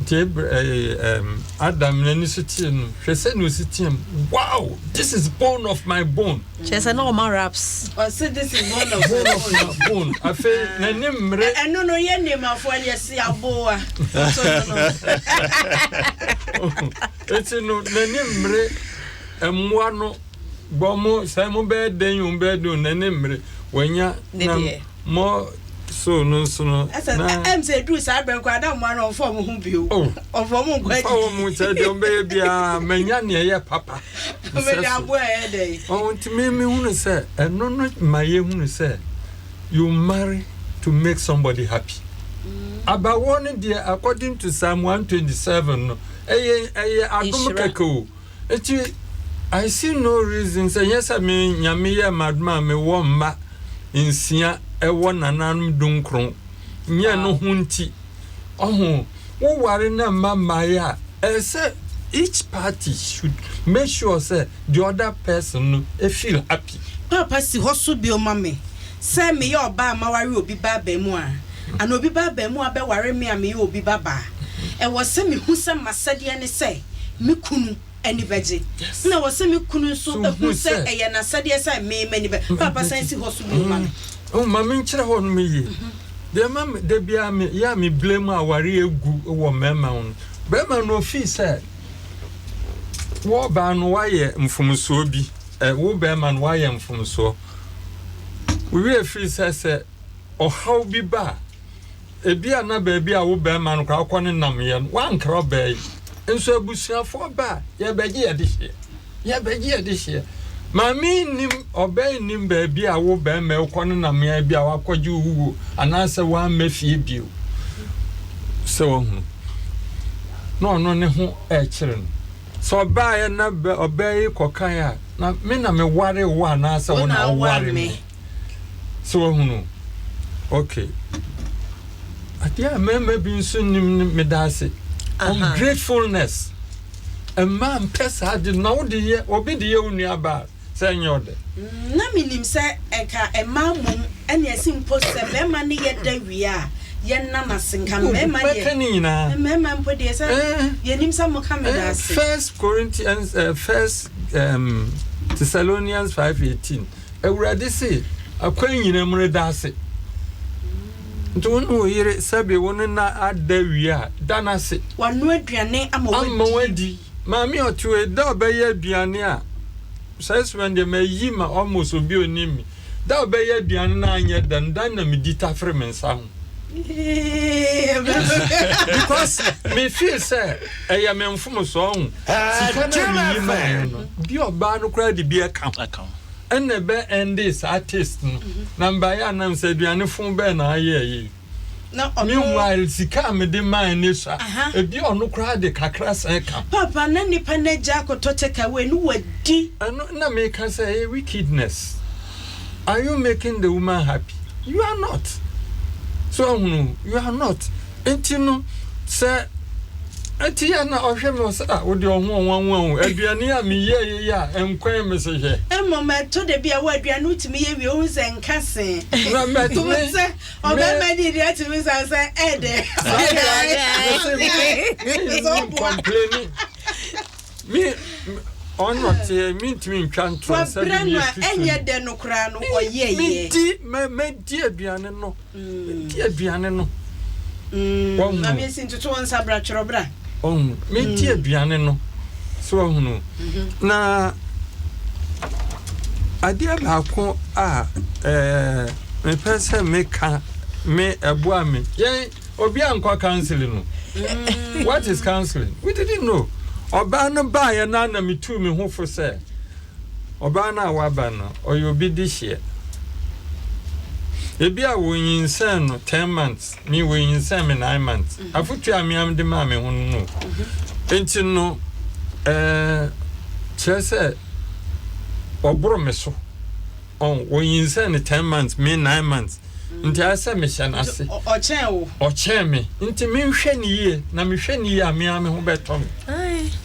Nti Abra ɛɛ ɛɛm Adam n'ani so tee no, hwɛ sɛnea osi team, wow, this is bone of my bone. Kyerɛ sɛ na ɔma raps. Ɔse this is bone of my Bone of my bone. Afei n'ani mmere. Ɛno no yɛ Nneɛmafoɔ no yɛse aboa. So no no. Eti no n'ani mmere mmoa no. Bɔ mo sɛ mo bɛyɛ dɛn o bɛyɛ dɛn o n'ani mmere wanya na mo so no nso no na. Ɛm sɛ eduru saa bɛn koraa na mmoa no ɔmfa wɔn ho bio. Oh ɔmfa wɔn nkɔ adidi. Ɔmfa wɔn ho sɛ deɛ ɔbɛyɛ biara manya nea ɛyɛ papa. Mede aboa ɛyɛ dɛn. Ɔho nti me me hunu sɛ ɛno no ma yɛ hunu sɛ you marry to make somebody happy. Abawoɔ no deɛ according to Psalm 127 no ɛyɛ ɛyɛ adom kɛkɛ o. Nti I see no reason sɛ nyɛ sɛ me Nyame yɛɛ m'adom a mewɔ mma nsia ɛwɔ nananom dunkron nyɛ no ho nti ɔho wo ware na mma mmaeɛ a ɛyɛ sɛ each party should make sure sɛ the other person no feel happy. Paapa si hɔ so bio ma me sɛ meyɛ ɔbaa a maware obi ba abaamua anaa obi ba abaamua bɛware me a meyɛ obi babaa. Ɛwɔ sɛ mehu sɛ m'asɛdeɛ ne sɛ me kunu ani bɛgye. Ɛna ɛwɔ sɛ me kunu nso hu sɛ ɛyɛ n'asɛdeɛ sɛ me m'ani bɛ. Paapa san si hɔ so bio ma me. Ma menkyerɛ hɔ nom yie. Deɛ ɛma da biara me yɛ a me blame awareɛ gu wɔ mmarima ho no, barima no ofii sɛ wo ɔbaa no woayɛ mfomsoɔ bi, wo barima no woayɛ mfomsoɔ. Wo werɛ firi sɛ sɛ ɔhaw bi ba a, ebia na baabi a wo barima no koraa wokɔ ne nam yɛ no, woankra ɔbaa yi. Nso abusuafoɔ ba a, yɛbɛgye yɛde hyeɛ. Yɛbɛgye yɛde hyeɛ. Maame yi nnim, ɔbaa yi nnim baabi a wo barima yi wokɔ ne nam yɛ bi a wakɔgye wo wuo anaasɛ woamma fie bio. Sɛ wahunu. Na ɔno ne ho ɛrekyere no. Sɛ ɔbaeɛ na ɔbaa yi kɔkae a, na me na meware wo anaasɛ wo na woware me. So wahunu? Okay. Adeɛ a mmarima bi nso nim no meda ase. Ungratefulness. Mmaa mpɛ saa ade na wode yɛ obi de yɛ wo nua baa sɛ ɛnyɛ ɔdɛ. Na menim sɛ nka mmaa mmom ɛne ɛsi mpo sɛ bɛrima ne yɛ da wie a yɛnna no ase nka mmarima deɛ Mɛka ne nyinaa. Mmarima mpo deɛ sɛ yɛnim sɛ moka meda ase. First Corinthians, First Thessalonians 5:18. Awurade se, Akwan nyina mu no da ase. Nti wo ne wo yere sɛbe wo ne no ada wie a, da no ase. Wanoa aduane ama wadi. Ama wadi. Maame a ɔte hɔ yi, da a ɔbɛyɛ aduane a, saa suban deɛ mayi ma almost obi a onim me. Da a ɔbɛyɛ aduane na anyɛ da no, da no na medi tafere me nsa ho. Because me feel sɛ ɛyɛ me mfomsoɔ ho. Sika no a meyi maeɛ no, bi ɔbaa no koraa de bi ɛka ho. Ɛna ɛbɛ ɛnde saa taste no. Na mbaeɛ a nam sɛ aduane fo bɛn na ayɛ yi. Na ɔno. Meanwhile sika a mede mae no sua. Aha. Ebia ɔno koraa de kakra san ka ho. Paapa na nipa no agya akɔtɔ take away no wadi. Ɛno na meka sɛ ɛyɛ wickedness. Are you making the woman happy? You are not. So ahunu, you are not. Nti no, sɛ ɛti yɛ na ɔhwɛ me ɔsɛ ah wode ɔho ɔnwanwa o aduane a meyɛ yɛ yɛ a ɛnkwan me se hwɛ. Mmom ɛtɔ da bi a wo aduane wotumi yɛ wie wohu sɛ nka see. Na mɛtumi Wohu sɛ ɔbɛrima di di atumi sa sɛ ɛdɛ. Saa deɛ complaining. Me ɔno ɔteɛ mentumi ntwa ntorɔ sɛ Wabrɛ no meyɛ a Kristoni. ɛnyɛ dɛ no koraa no ɔyɛyɛ. Medi mɛdi aduane no medi aduane no. Wahu. Maame esi ntoto wɔn nsa bra twerɛ bra. Ɔhu medi aduane no so wahunu na adeɛ baako a ɛɛ mepɛ sɛ meka me ɛboa me yɛn. Obi ankɔ counseling no. What is counseling? We didn't know. Ɔbaa no baeɛ no na metuu me ho fo sɛ ɔbaa no a waba no ɔyɛ obi dehyeɛ. Ebi a wɔnyinsɛn no 10 months, me wɔnyinsɛn me 9 months. Afotu a meam de maa me ho no no. Nti no, ɛɛ kyerɛ sɛ ɔboro me so. Ɔn, wɔnyinsɛn no 10 months, me 9 months. Nti ayɛ sɛ mehyɛ n'ase. Ɔkyɛn wo. Ɔkyɛn me. Nti menhwɛ no yie, na mehwɛ no yie a, me ara me ho bɛtɔ me.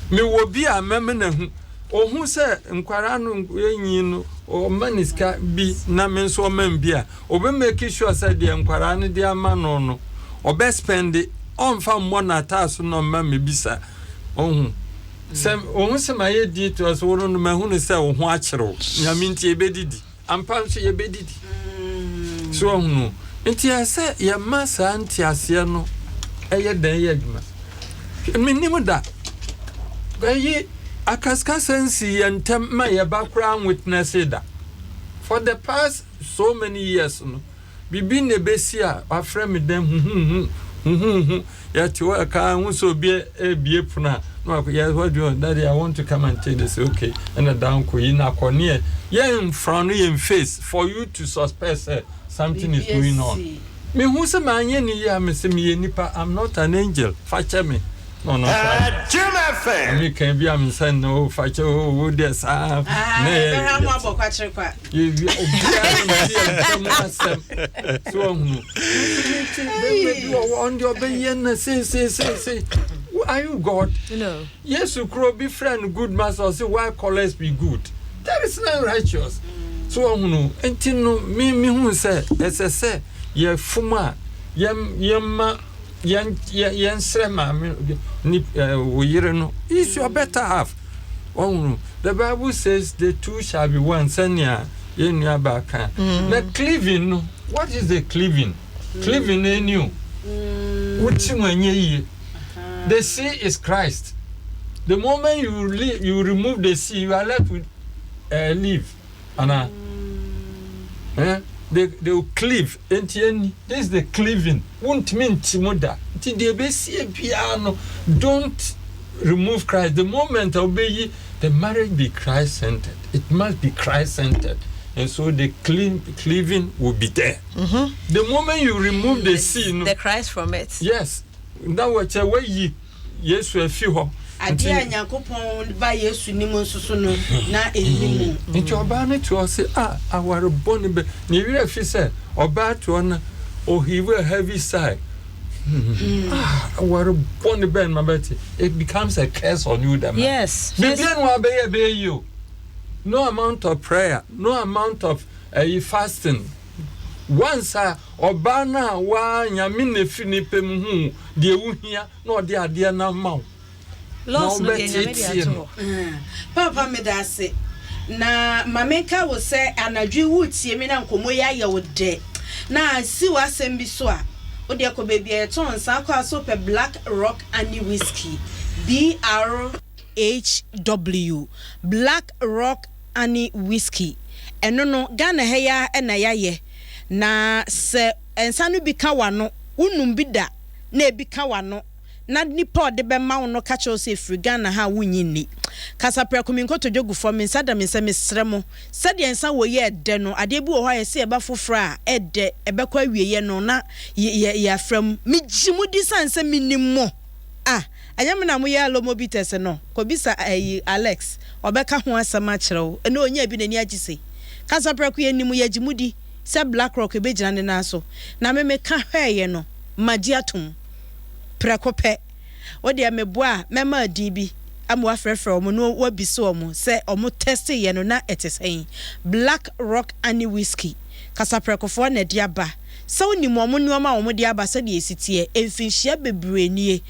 Mewɔ bi a mɛma no ahu. Ɔhu sɛ nkwadaa no nyin no, ɔma no sika bi na me nso ɔma me bi a, ɔbɛ make sure sɛ deɛ nkwadaa no de ama no no, ɔbɛ spɛnde. Ɔmfa mmɔ n'ataaso na ɔmma mmɛbisa. Ɔhu. Sɛ ɔhu sɛ mayɛ din to so, wo no no mahunu sɛ wo ho akyere wo. Nyame nti yɛbɛdidi. Ampa nso yɛbɛdidi. So wahunu? Nti ɛsɛ sɛ yɛma saa nteaseɛ no ɛyɛ dɛn yɛ adwuma. Menim da. Ɛyi akaskasa nsi yɛn ntɛm ma yɛba koraa witness da. For the past so many years no, Biribi na ɛbɛsi a, wafrɛ me dɛn huhuhu, huhuhu. Yɛte hɔ ɛka ho sɛ obi ɛrebie pono a, na wakɔ, yes, what do you want? Daddy, I want to come and take this. Okay, ɛna dan kɔ yi na akɔ ne yɛ, yɛmfra no yɛn face for you to suspect sɛ something is going on. Mehu sɛ manyɛ ne yie a, mese meyɛ nipa, I'm not an angel, fa kyɛ me. Na ɔno nso aba. Jim FM. Meka bi a me nsa nna o, fa kyɛ o, wo deɛ saa. Ah, Na yɛ- ɛbɛha mo abɔ kwakyere kwa. Yɛwia obiara nti yɛn ntam asɛm so ahunu nti bɛrima bi wɔ hɔ ɔno deɛ ɔbɛyɛ na sei sei sei sei. Are you God? No. Yesu kuro bi frɛ no good master ɔse why callest me good? There is none righteous. So ahunu nti no me me hu sɛ ɛsɛ sɛ yɛfom a yɛn yɛma yɛn yɛn srɛ maame ni ɛɛ wo yere no is your better half. Wahunu? The bible says the two shall be one sɛnea yɛn nua baa ka. Mm. Na cleaving no, what is the cleaving? Mm. Cleaving no ani o. Mm. Wote mu ɛnyɛ yie. The sea is Christ. The moment you leave, you remove the sea, you are left with uh, leaf. Ana? Mm. Eh? They will cleave. Enti ɛnni, this is the cleaving, wontumi nte mu da. Nti deɛ ɛbɛsie biara no, don't remove Christ. The moment a wobɛyi, the marriage be Christ centered. It must be Christ centered. And so the cleaving will be there. Mm-hmm. The moment you remove the sin, the Christ from it. Yes. Na wɔkyɛ wayi Yesu afi hɔ. Adeɛ a Nyankopɔn Ba Yesu nim nso so no, na ɛnni mu. Nti ɔbaa no te hɔ se, Ah, aware bɔne bɛ. Ne werɛ fi sɛ ɔbaa te hɔ na ɔheave a heavy sigh. Hmm. Ah, aware bɔne bɛn ma bɛte. It becomes a curse on you, the man. Yes. Biribiara no abɛyɛ bɛyɛ yi o. No amount of prayer, no amount of uh, fasting. Once a ɔbaa no a waa nyame na efiri ne pɛ mu hu deɛ wohia na ɔde adeɛ no ama wo na Laws no deɛ Nyame de wobɛteetee ato no. hɔ. Paapa meda ase. Na ma menka wo sɛ anadwo yi woretie me na nkɔmmɔ yi ayɛ wo dɛ na asi w'asɛm bi so a, wo deɛ kɔ baabi a yɛtɔn nsa kɔ a sɛ wopɛ Black Rock Honey Whiskey, BRHW, Black Rock Honey Whiskey, ɛno no Ghana ha yi ara na yɛayɛ na sɛ nsa no bi ka w'ano, wonum bi da na ebi ka w'ano. na nipa a ɔde bɛma wo no ka kyerɛ wo sɛ ɛfiri Ghana ha a wonnye nni. Kasaprɛko me nkotodwe gu fam, me nsa da me nsa mesrɛ mo, sɛdeɛ nsa wɔ yi ɛɛdɛ no, adeɛ bi wɔ hɔ a yɛse ɛba foforɔ a ɛɛdɛ, ɛbɛkɔ awieɛ no na yɛafra mu. Megye mo di sane sɛ menim mo. Ah, ɛnyɛ me na moyɛ Alomo Bitters no? Kɔbisa ayi Alex, ɔbɛka ho asɛm akyerɛ wo. Ɛnnɛ ɔnyaa bi n'ani agye sei. Kasaprɛko yɛnim mo, yɛgye mo di sɛ Black Rock ɛbɛgyina ne nan so. Na me meka hwɛeɛ no, magye atom. Prɛko pɛ. Wo deɛ meboa a, mɛma din bi ama woafrɛfrɛ wɔn na woabisa wɔn sɛ wɔn tɛsteeɛ no na ɛte sɛn. Black Rock Honey Whiskey, Kasaprɛkofoɔ na ɛde aba. Sɛ wonim wɔn nneɛma a wɔde aba sɛdeɛ ɛsi teɛ mfinhyia bebree nie,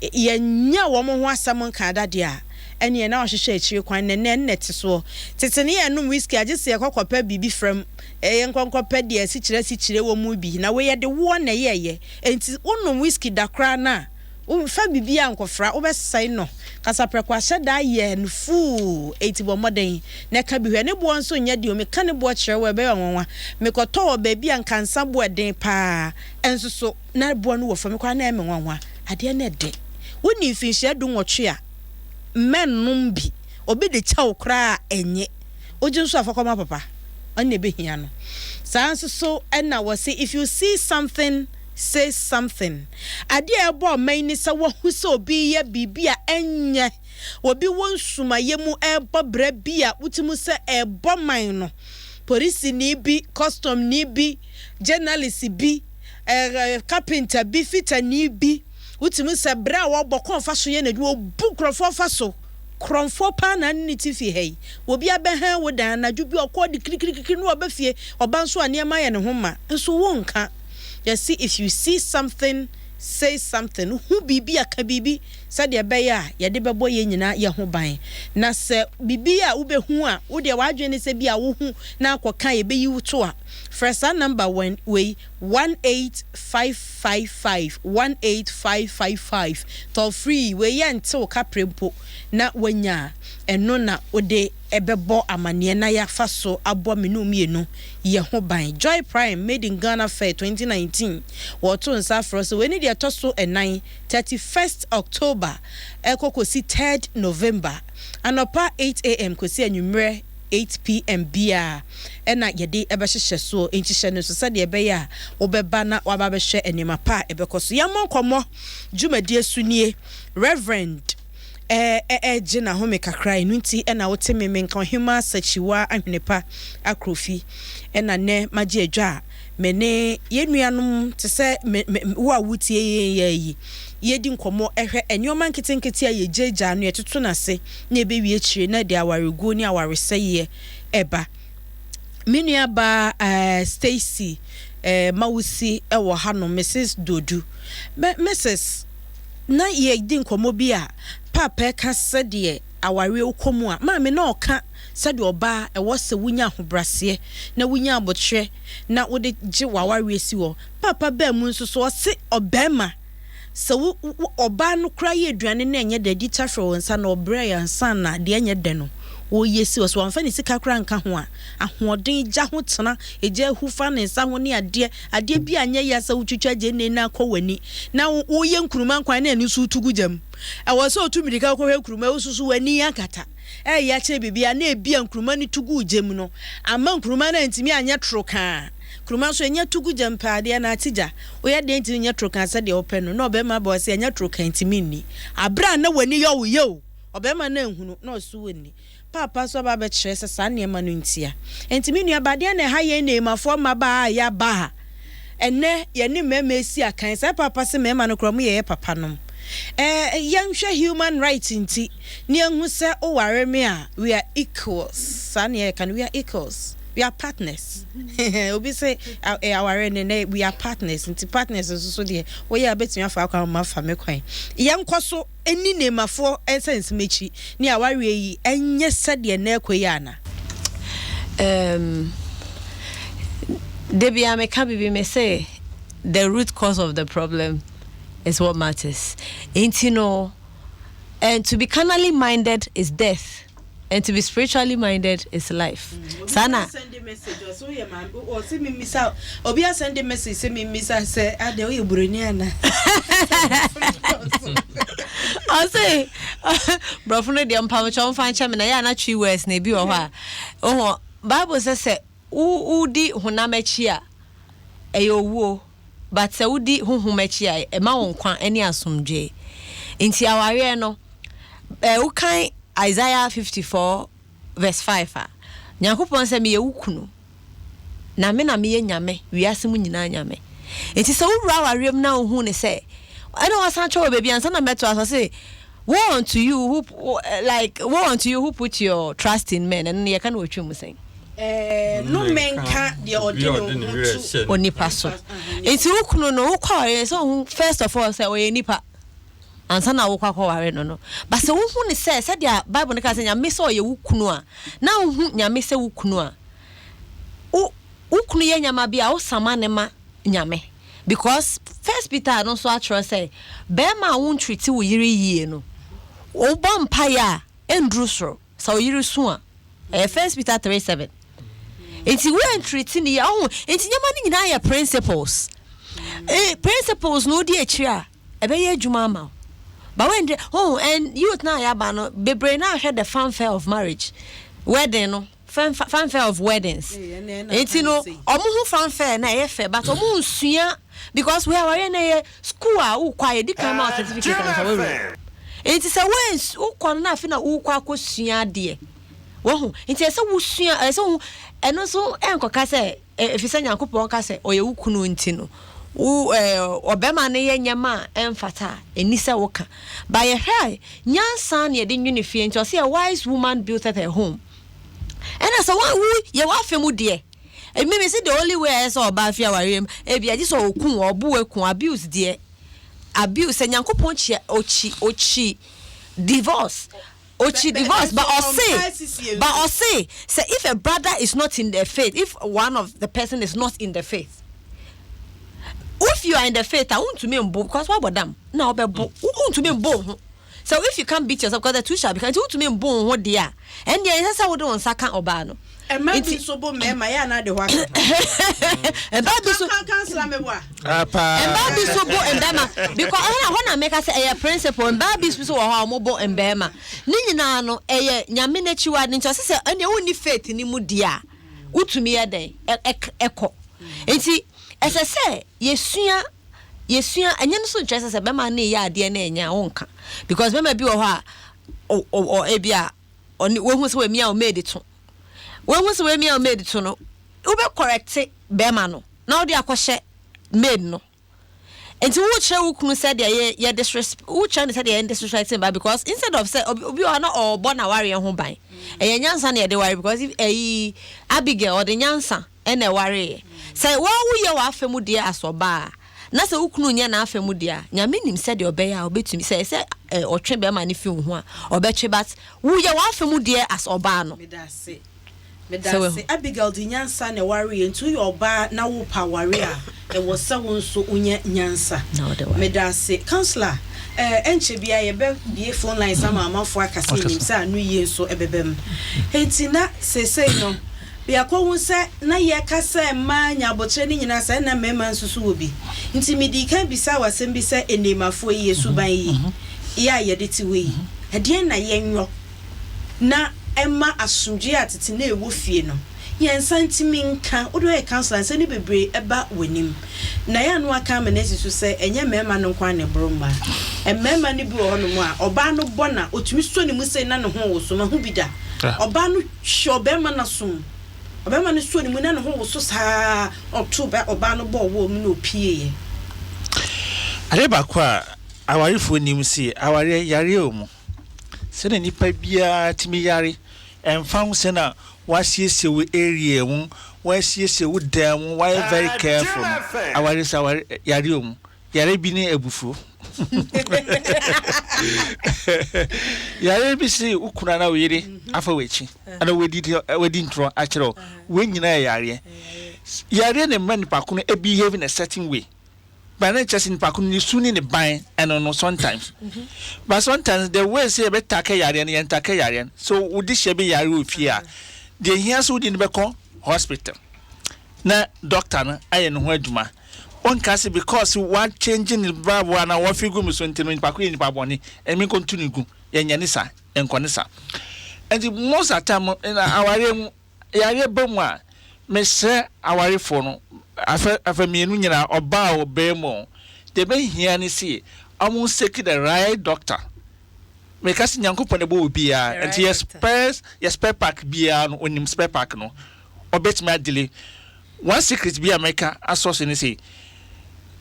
yɛnnya wɔn ho asɛm nkaa da deɛ a, ɛnneɛ na wɔahwehwɛ akyire kwan, na ɛnnɛ ɛno na ɛte soɔ. Tete no yɛnnom whiskey a, gye sɛ yɛkɔ kɔpɛ biribi fra mu, yɛnkɔ nkɔpɛ deɛ asikyire asikyire wɔ mu bi, na wei yɛde woɔ na ɛyɛeɛ. Enti wonom whiskey da koraa no a, Womfa biribiara nkɔfra, wobɛsɛe no. Kasaprɛko ahyɛ da ayɛ no fuu, enti bɔ mmɔden na ka bi hwɛ. Ne boɔ nso nyɛ den o, meka ne boɔ kyerɛ wo a, ɛbɛyɛ wo nwanwa. Mekɔtɔɔ wɔ baabi a nka nsa boɔ yɛ den pa ara, nso so na boɔ no wɔ fam koraa na ɛyɛ me nwanwa. Adeɛ no yɛ dɛ. Wonni mfinhyia dunwɔtwe a, mɛnnom bi. Obi de kyɛ wo koraa a, ɛnnye. Wogye nso a, fa kɔma papa, ɔno na ɛbɛhia no. Saa ara nso so na wɔse, if you see something Say something. Adeɛ a ɛbɔ ɔman yi ne sɛ wahu sɛ obi reyɛ biribi a ɛnyɛ. Obi wɔ nsumaeɛ mu rebɔ bra bi a wote mu sɛ ɛrebɔ man no. Polisini bi, customni bi, journalist bi, carpenter bi, fitani bi, wote mu sɛ bra a ɔrebɔ kwan a ɔfa so yɛ n'adwuma, ɔbu nkurɔfoɔ fa so. Korɔmfoɔ paa na ne te fie ha yi. Obi abɛhan wo dan anadwo bi ɔkɔ de kirikirikiri na waba fie. Ɔba nso a nneɛma ayɛ ne ho ma nso wonka. Yɛse if you see something say something, hu biribi a ka biribi sɛdeɛ ɛbɛyɛ a yɛde bɛbɔ yɛn nyinaa yɛn ho ban. Na sɛ biribi a wobɛhu a wo deɛ w'adwene ne sɛ bi a wohu na akɔka a yɛbɛyi wo to a, frɛ saa number wei, 18555, 18555, toll free, wei yɛnte wo kaprɛ mpo na woanya a, ɛno na wode bɛbɔ amaneɛ na yɛafa so abɔ me ne wo mmienu yɛ ho ban. Joy Prime Made in Ghana Fair 2019 Wɔreto nsa afrɛ wo sɛ wei ne deɛ ɛtɔ so nnan, 31st October ɛkɔ kɔsi 3rd November, anɔpa 8am kɔsi anwummerɛ 8pm biara ɛna yɛde bɛhyehyɛ soɔ. Enti hyɛ no nso sɛdeɛ ɛbɛyɛ a wobɛba na woaba abɛhwɛ nneɛma pa a ɛbɛkɔ so. Yɛmmɔ nkɔmmɔ dwumadie so nie, Rev. Ɛregye n'ahome kakra, ɛno nti na wote me menka Ɔhemmaa Sakyiwaa Ahwenepa Akrofi. Ɛna nnɛ magye adwa a me ne yɛn nuanom te sɛ me, me, wo a wotie yɛn yɛ yi, yɛdi nkɔmmɔ hwɛ nneɛma nketenkete a yɛgyaagyaa no, yɛtoto no ase na ɛbɛwie akyire na ɛde awareguo ne awaresɛeɛ ɛba. Me nuabaa eh, Stacy eh, Mawusi wɔ hanom, Mrs. Dodu. Me, Mrs. Na yɛredi nkɔmmɔ bi a, Paapa reka sɛdeɛ awareɛ wokɔ mu a, maame na ɔka sɛdeɛ ɔbaa ɛwɔ sɛ wonya ahobraseɛ na wonya aboterɛ na wode gye w'awareɛ si hɔ. Paapa baa mu nso so ɔse ɔbarima sɛ wo wo ɔbaa no koraa yɛ aduane na ɛnyɛ dɛ di tafere wo nsa na ɔbrɛ ansa na deɛ ɛnyɛ dɛ no ɔreyɛ si hɔ. Sɛ wamfa ne sika koraa anka ho a, ahoɔden gya ho tena, egya ahu fa ne nsa ho ne adeɛ, adeɛ bi a nyɛ ya sɛ wotwitwa gyeene na akɔ w'ani na woyɛ nkuruma nkwan na ɛno nso wotu gu gya mu. Ɛwɔ sɛ otu mmirika kɔhwɛ nkuruma, wosusu w'ani akata, ɛyɛ akyerɛ biribi a na ebi a nkuruma no tu guu gya mu no amma nkuruma no antumi anyɛ torokaa. Nkuruma nso ɛnya tu gu gya mu paa adeɛ na ate gya. Woyɛ deɛ ntumi nyɛ torokaa sɛdeɛ wopɛ no na ɔbarima ba ɔsɛ ɛnyɛ torokaa nti menni. Aberɛ a na w'ani yɛ wo ya o, ɔbarima no anhunu na ɔse wonni. Paapa nso aba abɛkyerɛ sɛ saa nneɛma no ntia. Enti me nuabaa, deɛn na ɛha yɛn Neimafoɔ mmabaa a yɛaba ha ɛnnɛ, yɛne mmarima resi akan? Saa paapa se mmarima no koraa wɔyɛ yɛ papanom. Ɛɛ, yɛnhwɛ human right nti na yɛnhu sɛ woware me a, we are equals. Saa na yɛka no, we are equals. We are partners. Obi se aware ne nɛ, we are partners. Nti partners nso so deɛ, woyɛ a wobɛtumi afa w'akwan, mafa me kwan. Yɛnkɔ so. Nni Nneɛmafoɔ nsɛnsɛm akyi ne awareɛ yi nyɛ sɛdeɛ nnɛ ɛrekɔ yi ana? Um, da biara meka biribi me se the root cause of the problem is what matters. Nti no, and to be carnally minded is death and to be spiritually minded is life. Saa na. message ɔsɛ woyɛ maame, ɔsɛ mimisa obi asɛnde message sɛ mimisa sɛ adeɛ woyɛ buroni ana? Ɔse borɔfo no deɛ, mpamokyɛ, ɔmfa nkyɛ me na yɛ ana Twi words na ebi wɔ hɔ a ɔhɔ Bible sɛ wodi honam akyi a, ɛyɛ owuo, but sɛ wodi honhom akyi a, ɛma wo nkwa ne asomdwee. Nti awareɛ no, wokan Isaiah 54 verse 5 a, Nyankopɔn sɛ, "Meyɛ wo kunu na me na meyɛ Nyame, wiase mu nyinaa Nyame." Nti sɛ wowura awareɛ mu na wohu ne sɛ ɛna wasan kyerɛ wɔ baabi ansa na mɛto aso sɛ, "Woe unto you who like woe unto you who put your trust in men." Ɛno no yɛka no wɔtwi mu sɛn? Nnome nka deɛ ɔde ne ho to onipa so. Nti wo kunu no, wokɔ awareɛ sɛ wohu first of all sɛ ɔyɛ nipa ansa na wokɔ akɔware no. But sɛ wohu ne sɛ sɛdeɛ Bible no ka sɛ Nyame sɛ ɔyɛ wo kunu a, na wohu Nyame sɛ wo kunu a, wo kunu yɛ nyama bi a, wosama ne ma Nyame, because First Peter no nso atwerɛ sɛ bɛrima a wontreat wo yere yie no, wobɔ mpaeɛ a ɛnduru soro sɛ wo yere su a. Ɛyɛ First Peter 3:7. Nti woantreat ne yɛ ɔho. Nti nneɛma no nyinaa yɛ principles. Principles no, wodi akyire a, ɛbɛyɛ adwuma ama wo. But when the oh and youth na yaba no bebree na ahwɛ the fanfare of marriage, wedding no, fanfare of weddings. Nti no ɔmo ho fanfare na ɛyɛ fɛ, but ɔmo nsua, because we awareɛ na ɛyɛ school a wokɔ a yɛdi kan ma wo certificate ansa wawura. Nti sɛ wokɔ no na afe na wokɔ akɔsua adeɛ wahu. Nti ɛsɛ wosua, ɛsɛ wo ɛno nso ɛnkɔka sɛ ɛfiri sɛ Nyankopɔn ka sɛ ɔyɛ wo kunu. Nti no wo ɔbɛrima no yɛ nneɛma a ɛmfata a, ɛni sɛ woka ba. Yɛhwɛ a, nyansa na yɛde nwene fie. Nti ɔsɛ, "A wise woman built her home." Ɛna sɛ wo yɛ w'afɛ mu deɛ, emi mi si the only way a ɛyɛ sɛ ɔbaa fi awareɛ mu, ebi agye sɛ ɔku ɔbo eku abuse deɛ, abuse sɛ Nyankopɔn kyi, ɔkyi divorce, ɔkyi divorce. But ɔse sɛ if a brother is not in the faith, if one of the person is not in the faith, if you are in the faith a, wontumi mbo because wabɔ dam na ɔbɛbo, wontumi mbo ho. So if you can't beat yourself, because the two shall become, nti wontumi mbo wo ho deɛ a, ɛndeɛ ɛsɛ sɛ wode wo nsa ka ɔbaa no. Ɛma bi nso bo mmarima yɛ anaa de hɔ aka. Mmaa bi so Counsellor, meboa. Mmaa bi so bo mmarima because ɛna hɔ na meka sɛ ɛyɛ principle. Mmaa bi so wɔ hɔ a wɔn bo mmarima ne nyinaa no, ɛyɛ Nyame n'akyiwa. Nti ɔsɛ sɛ ɛnea wonni faith ne mu di a, wotumi yɛ dɛn ɛkɔ. Nti ɛsɛ sɛ yɛsua. Ɛnyɛ no so nkyerɛ sɛ bɛrima no yɛ adeɛ no ɛnyɛ a wonka, because bɛrima bi wɔ hɔ a ɔ ebi a ɔne wohu sɛ wɔamia wo maid to, wohu sɛ wɔamia wo maid to no, wobɛ correct bɛrima no na wode akɔhyɛ maid no. Nti wokyerɛ wo kunu sɛdeɛ yɛ disrespect, wokyerɛ no sɛdeɛ yɛ disrespect ba, because instead of sɛ obi wɔ hɔ na ɔrebɔ n'awareɛ ho ban, ɛyɛ nyansa na yɛde ware, because if ɛyi Abigail ɔde nyansa ɛna ɛwareɛ sɛ wɔn woyɛ w'afɛ mu deɛ asɔbaa na sɛ wo kunu nyɛ n'afɛ mu deɛ a, Nyame nim sɛdeɛ ɔbɛyɛ a ɔbɛtumi sɛ ɔtwe bɛrima no fi wo ho a, ɔbɛtwe, but woyɛ w'afɛ mu deɛ as ɔbaa no. Meda ase, meda ase. Abigail de nyansa na ɛware yɛ. Nti woyɛ ɔbaa na wopa aware a, ɛwɔ sɛ wo nso wonya nyansa. Na wode ware. Meda ase, Counsellor. Ɛnkyɛ bia yɛbɛbie phone lines ama amanfoɔ akasa. Yɛnim sɛ ano yie nso ɛbɛbɛ mu. Enti na seesei no yɛakɔhu sɛ na yɛka sɛ mmaa nya abɔkyerɛ no nyinaa sɛ ɛna mmarima nso so wɔ bi. Nti medii kan bisa wɔ asɛm bi sɛ nnɛmafoɔ yi, yɛ suban yi yɛ a yɛde te hɔ yi, ɛdeɛn na yɛnyɔ na ɛma asomdwoeɛ a tete na ɛwɔ fie no yɛn nsa ntumi nka? Wode ɔyɛ counsellor, nsɛm no bebree ɛba w'anim na yɛ ano aka ama no asi so sɛ ɛnyɛ mmarima no nko ara na ɛboro mmaa. Mmarima no bi wɔ hɔnom a ɔbaa no bɔ na ɔtumi sɔ ne mu sei na ne ho woso. Ma ho bi da, ɔbaa no hwɛ ɔbarima no asom, ɔbarima no sɔ ne mu na ne ho woso saa, ɔto ɔbaa no bɔɔ wɔ mu na ɔpieeɛ. Adeɛ baako a awarefoɔ nim si awareɛ yareɛ wɔ mu, sɛdeɛ nipa biara tumi yare, ɛmfa ho sɛ na wasiesie wo area mu, wasiesie wo dan mu, wayɛ very careful no, aware sɛ aware yareɛ wɔ mu. Yare bi ne abufuo. Yare bi si wo kunu anaa wo yere afa w'akyi ana wadi wadi ntorɔ akyerɛ wo, wɔn nyinaa yɛ yareɛ. Yareɛ na mma nipa ko no behave in a certain way, but ne kyerɛ sɛ nipa ko no ne su ne ne ban ɛno no sometimes. But sometimes the way sɛ yɛbɛ tackle yareɛ no, yɛn tackle yareɛ no. So wode hyɛ bi yare wɔ fie a, deɛ hia sɛ wode no bɛkɔ. hospital na doctor no ayɛ ne ho adwuma. Ɔnka sɛ because wa change ne brabɔ anaa wafi gu me so nti no nipa ko yɛ nipa bɔne, ɛmi nkɔntu ne gu. Yɛnyɛ ne sa, nkɔ ne sa. Nti most of the time na awareɛ mu yareɛ ba mu a, mesrɛ awarefoɔ no afa afa mmienu nyinaa, ɔbaa o, bɛrima o, deɛ ɛbɛhia ne se ɔmo seek the right doctor. Meka sɛ Nyankopɔn na ɛbɔ obiara, nti yɛ spare yɛ spare part biara no, onim spare part no, ɔbɛtumi adeal. One secret bi a mɛka asɔ so ne sɛ,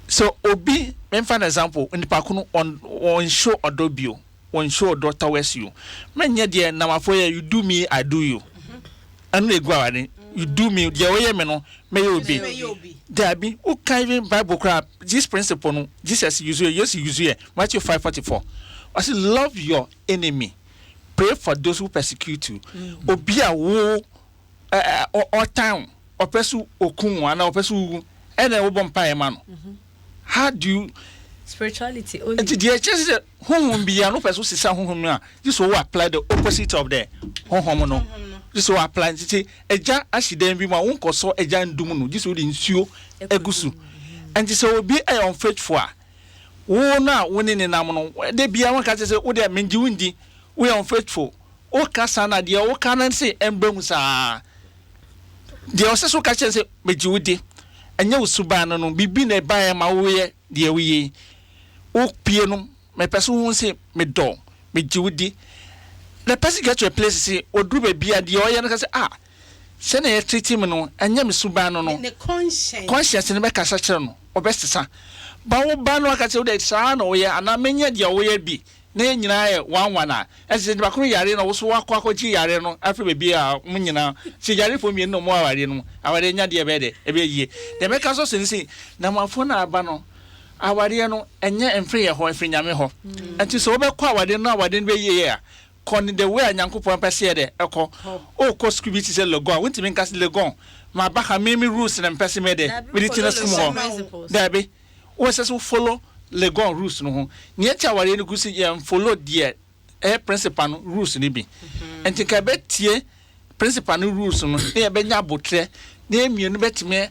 sɛ obi, memfa no example, nipa ko no ɔnhyɛ ɔdɔ bio, ɔnhyɛ ɔdɔ towards you, mɛnyɛ deɛ namafo yɛ, "You do me, I do you." Ɛno na egu aware. You do me, deɛ ɔyɛ me no, mɛyɛ obi. Dabi, woka even Bible koraa, this principle no Jesus use yɛ, Yesu use yɛ. Matthew 5:44, ɔsi, "Love your enemy, pray for those who persecute you." Obi a wo ɛɛ ɔtan, ɔpɛ so okun wo anaa ɔpɛ so wu, ɛna ɛwɔbɔ mpaeɛ ma no, how do you Spirituality only. Nti deɛ ɛkyerɛ sɛ honhom biara no, pɛ so sisa honhom no a, gye sɛ wo apply the opposite of the honhom no, gye sɛ wo apply. Nti agya ahye dan bi mu a, wonkɔ sɔ agya ndum no, gye sɛ wode nsuo agu so. Nti sɛ obi ɛyɛ unfaithful a, wo no a wo ne ne nam no de bia, wɔnka kyerɛ sɛ wode mengye wo ndi, woyɛ unfaithful. Woka saa na deɛ woka no sɛ ɛmba mu saa. Deɛ ɔsɛ so woka kyerɛ sɛ megye wo di, ɛnyɛ wo suban no biribi na ɛbaeɛ ma woyɛ deɛ woyɛ yi. Wopie no, mepɛ so wohu sɛ medɔ, megye wo di. The person get to a place sɛ oduru baabi a, deɛ ɔyɛ no ka sɛ, ah, sɛnea yɛtete me no, ɛnyɛ me suban no. Ne conscience. Conscience no bɛkasa kyerɛ no, ɔbɛsesa. Ba wo ba no aka kyerɛ wo dɛ saa na woyɛ anaa menyɛ deɛ woyɛ bi na yɛn nyinaa yɛ one one a, ɛsɛ sɛ nipa koro yare na wo so wakɔ akɔgye yare no afiri baabi a mo nyinaa sɛ yarefoɔ mmienu na mo awareɛ no mu, awareɛ nya deɛ ɛbɛyɛ dɛ ɛbɛyɛ yie. Deɛ mɛka so sɛ ne sɛ namafoɔ no aba no, awareɛ no ɛnyɛ mfiri yɛ hɔ, ɛfiri Nyame hɔ. Nti sɛ wobɛkɔ awareɛ no, awareɛ no bɛyie a, kɔ ne the way a Nyankopɔn pɛ sɛ yɛ dɛ ɛkɔ. Wokɔ sukuu bi te sɛ Legon a, wontumi nka sɛ Legon ma ba ha, me rules na mpɛ sɛ mɛ dɛ mede tena sukuu mu hɔ. Daabi, wɔsɛ sɛ follow Legon rules no ho. Neɛ nti awareɛ no gu sɛ yɛn follow deɛ ɛyɛ principal no rules no bi. Nti nka ɛbɛtie principal no rules no na yɛbɛnya abotrɛ na yɛn mmienu bɛtumi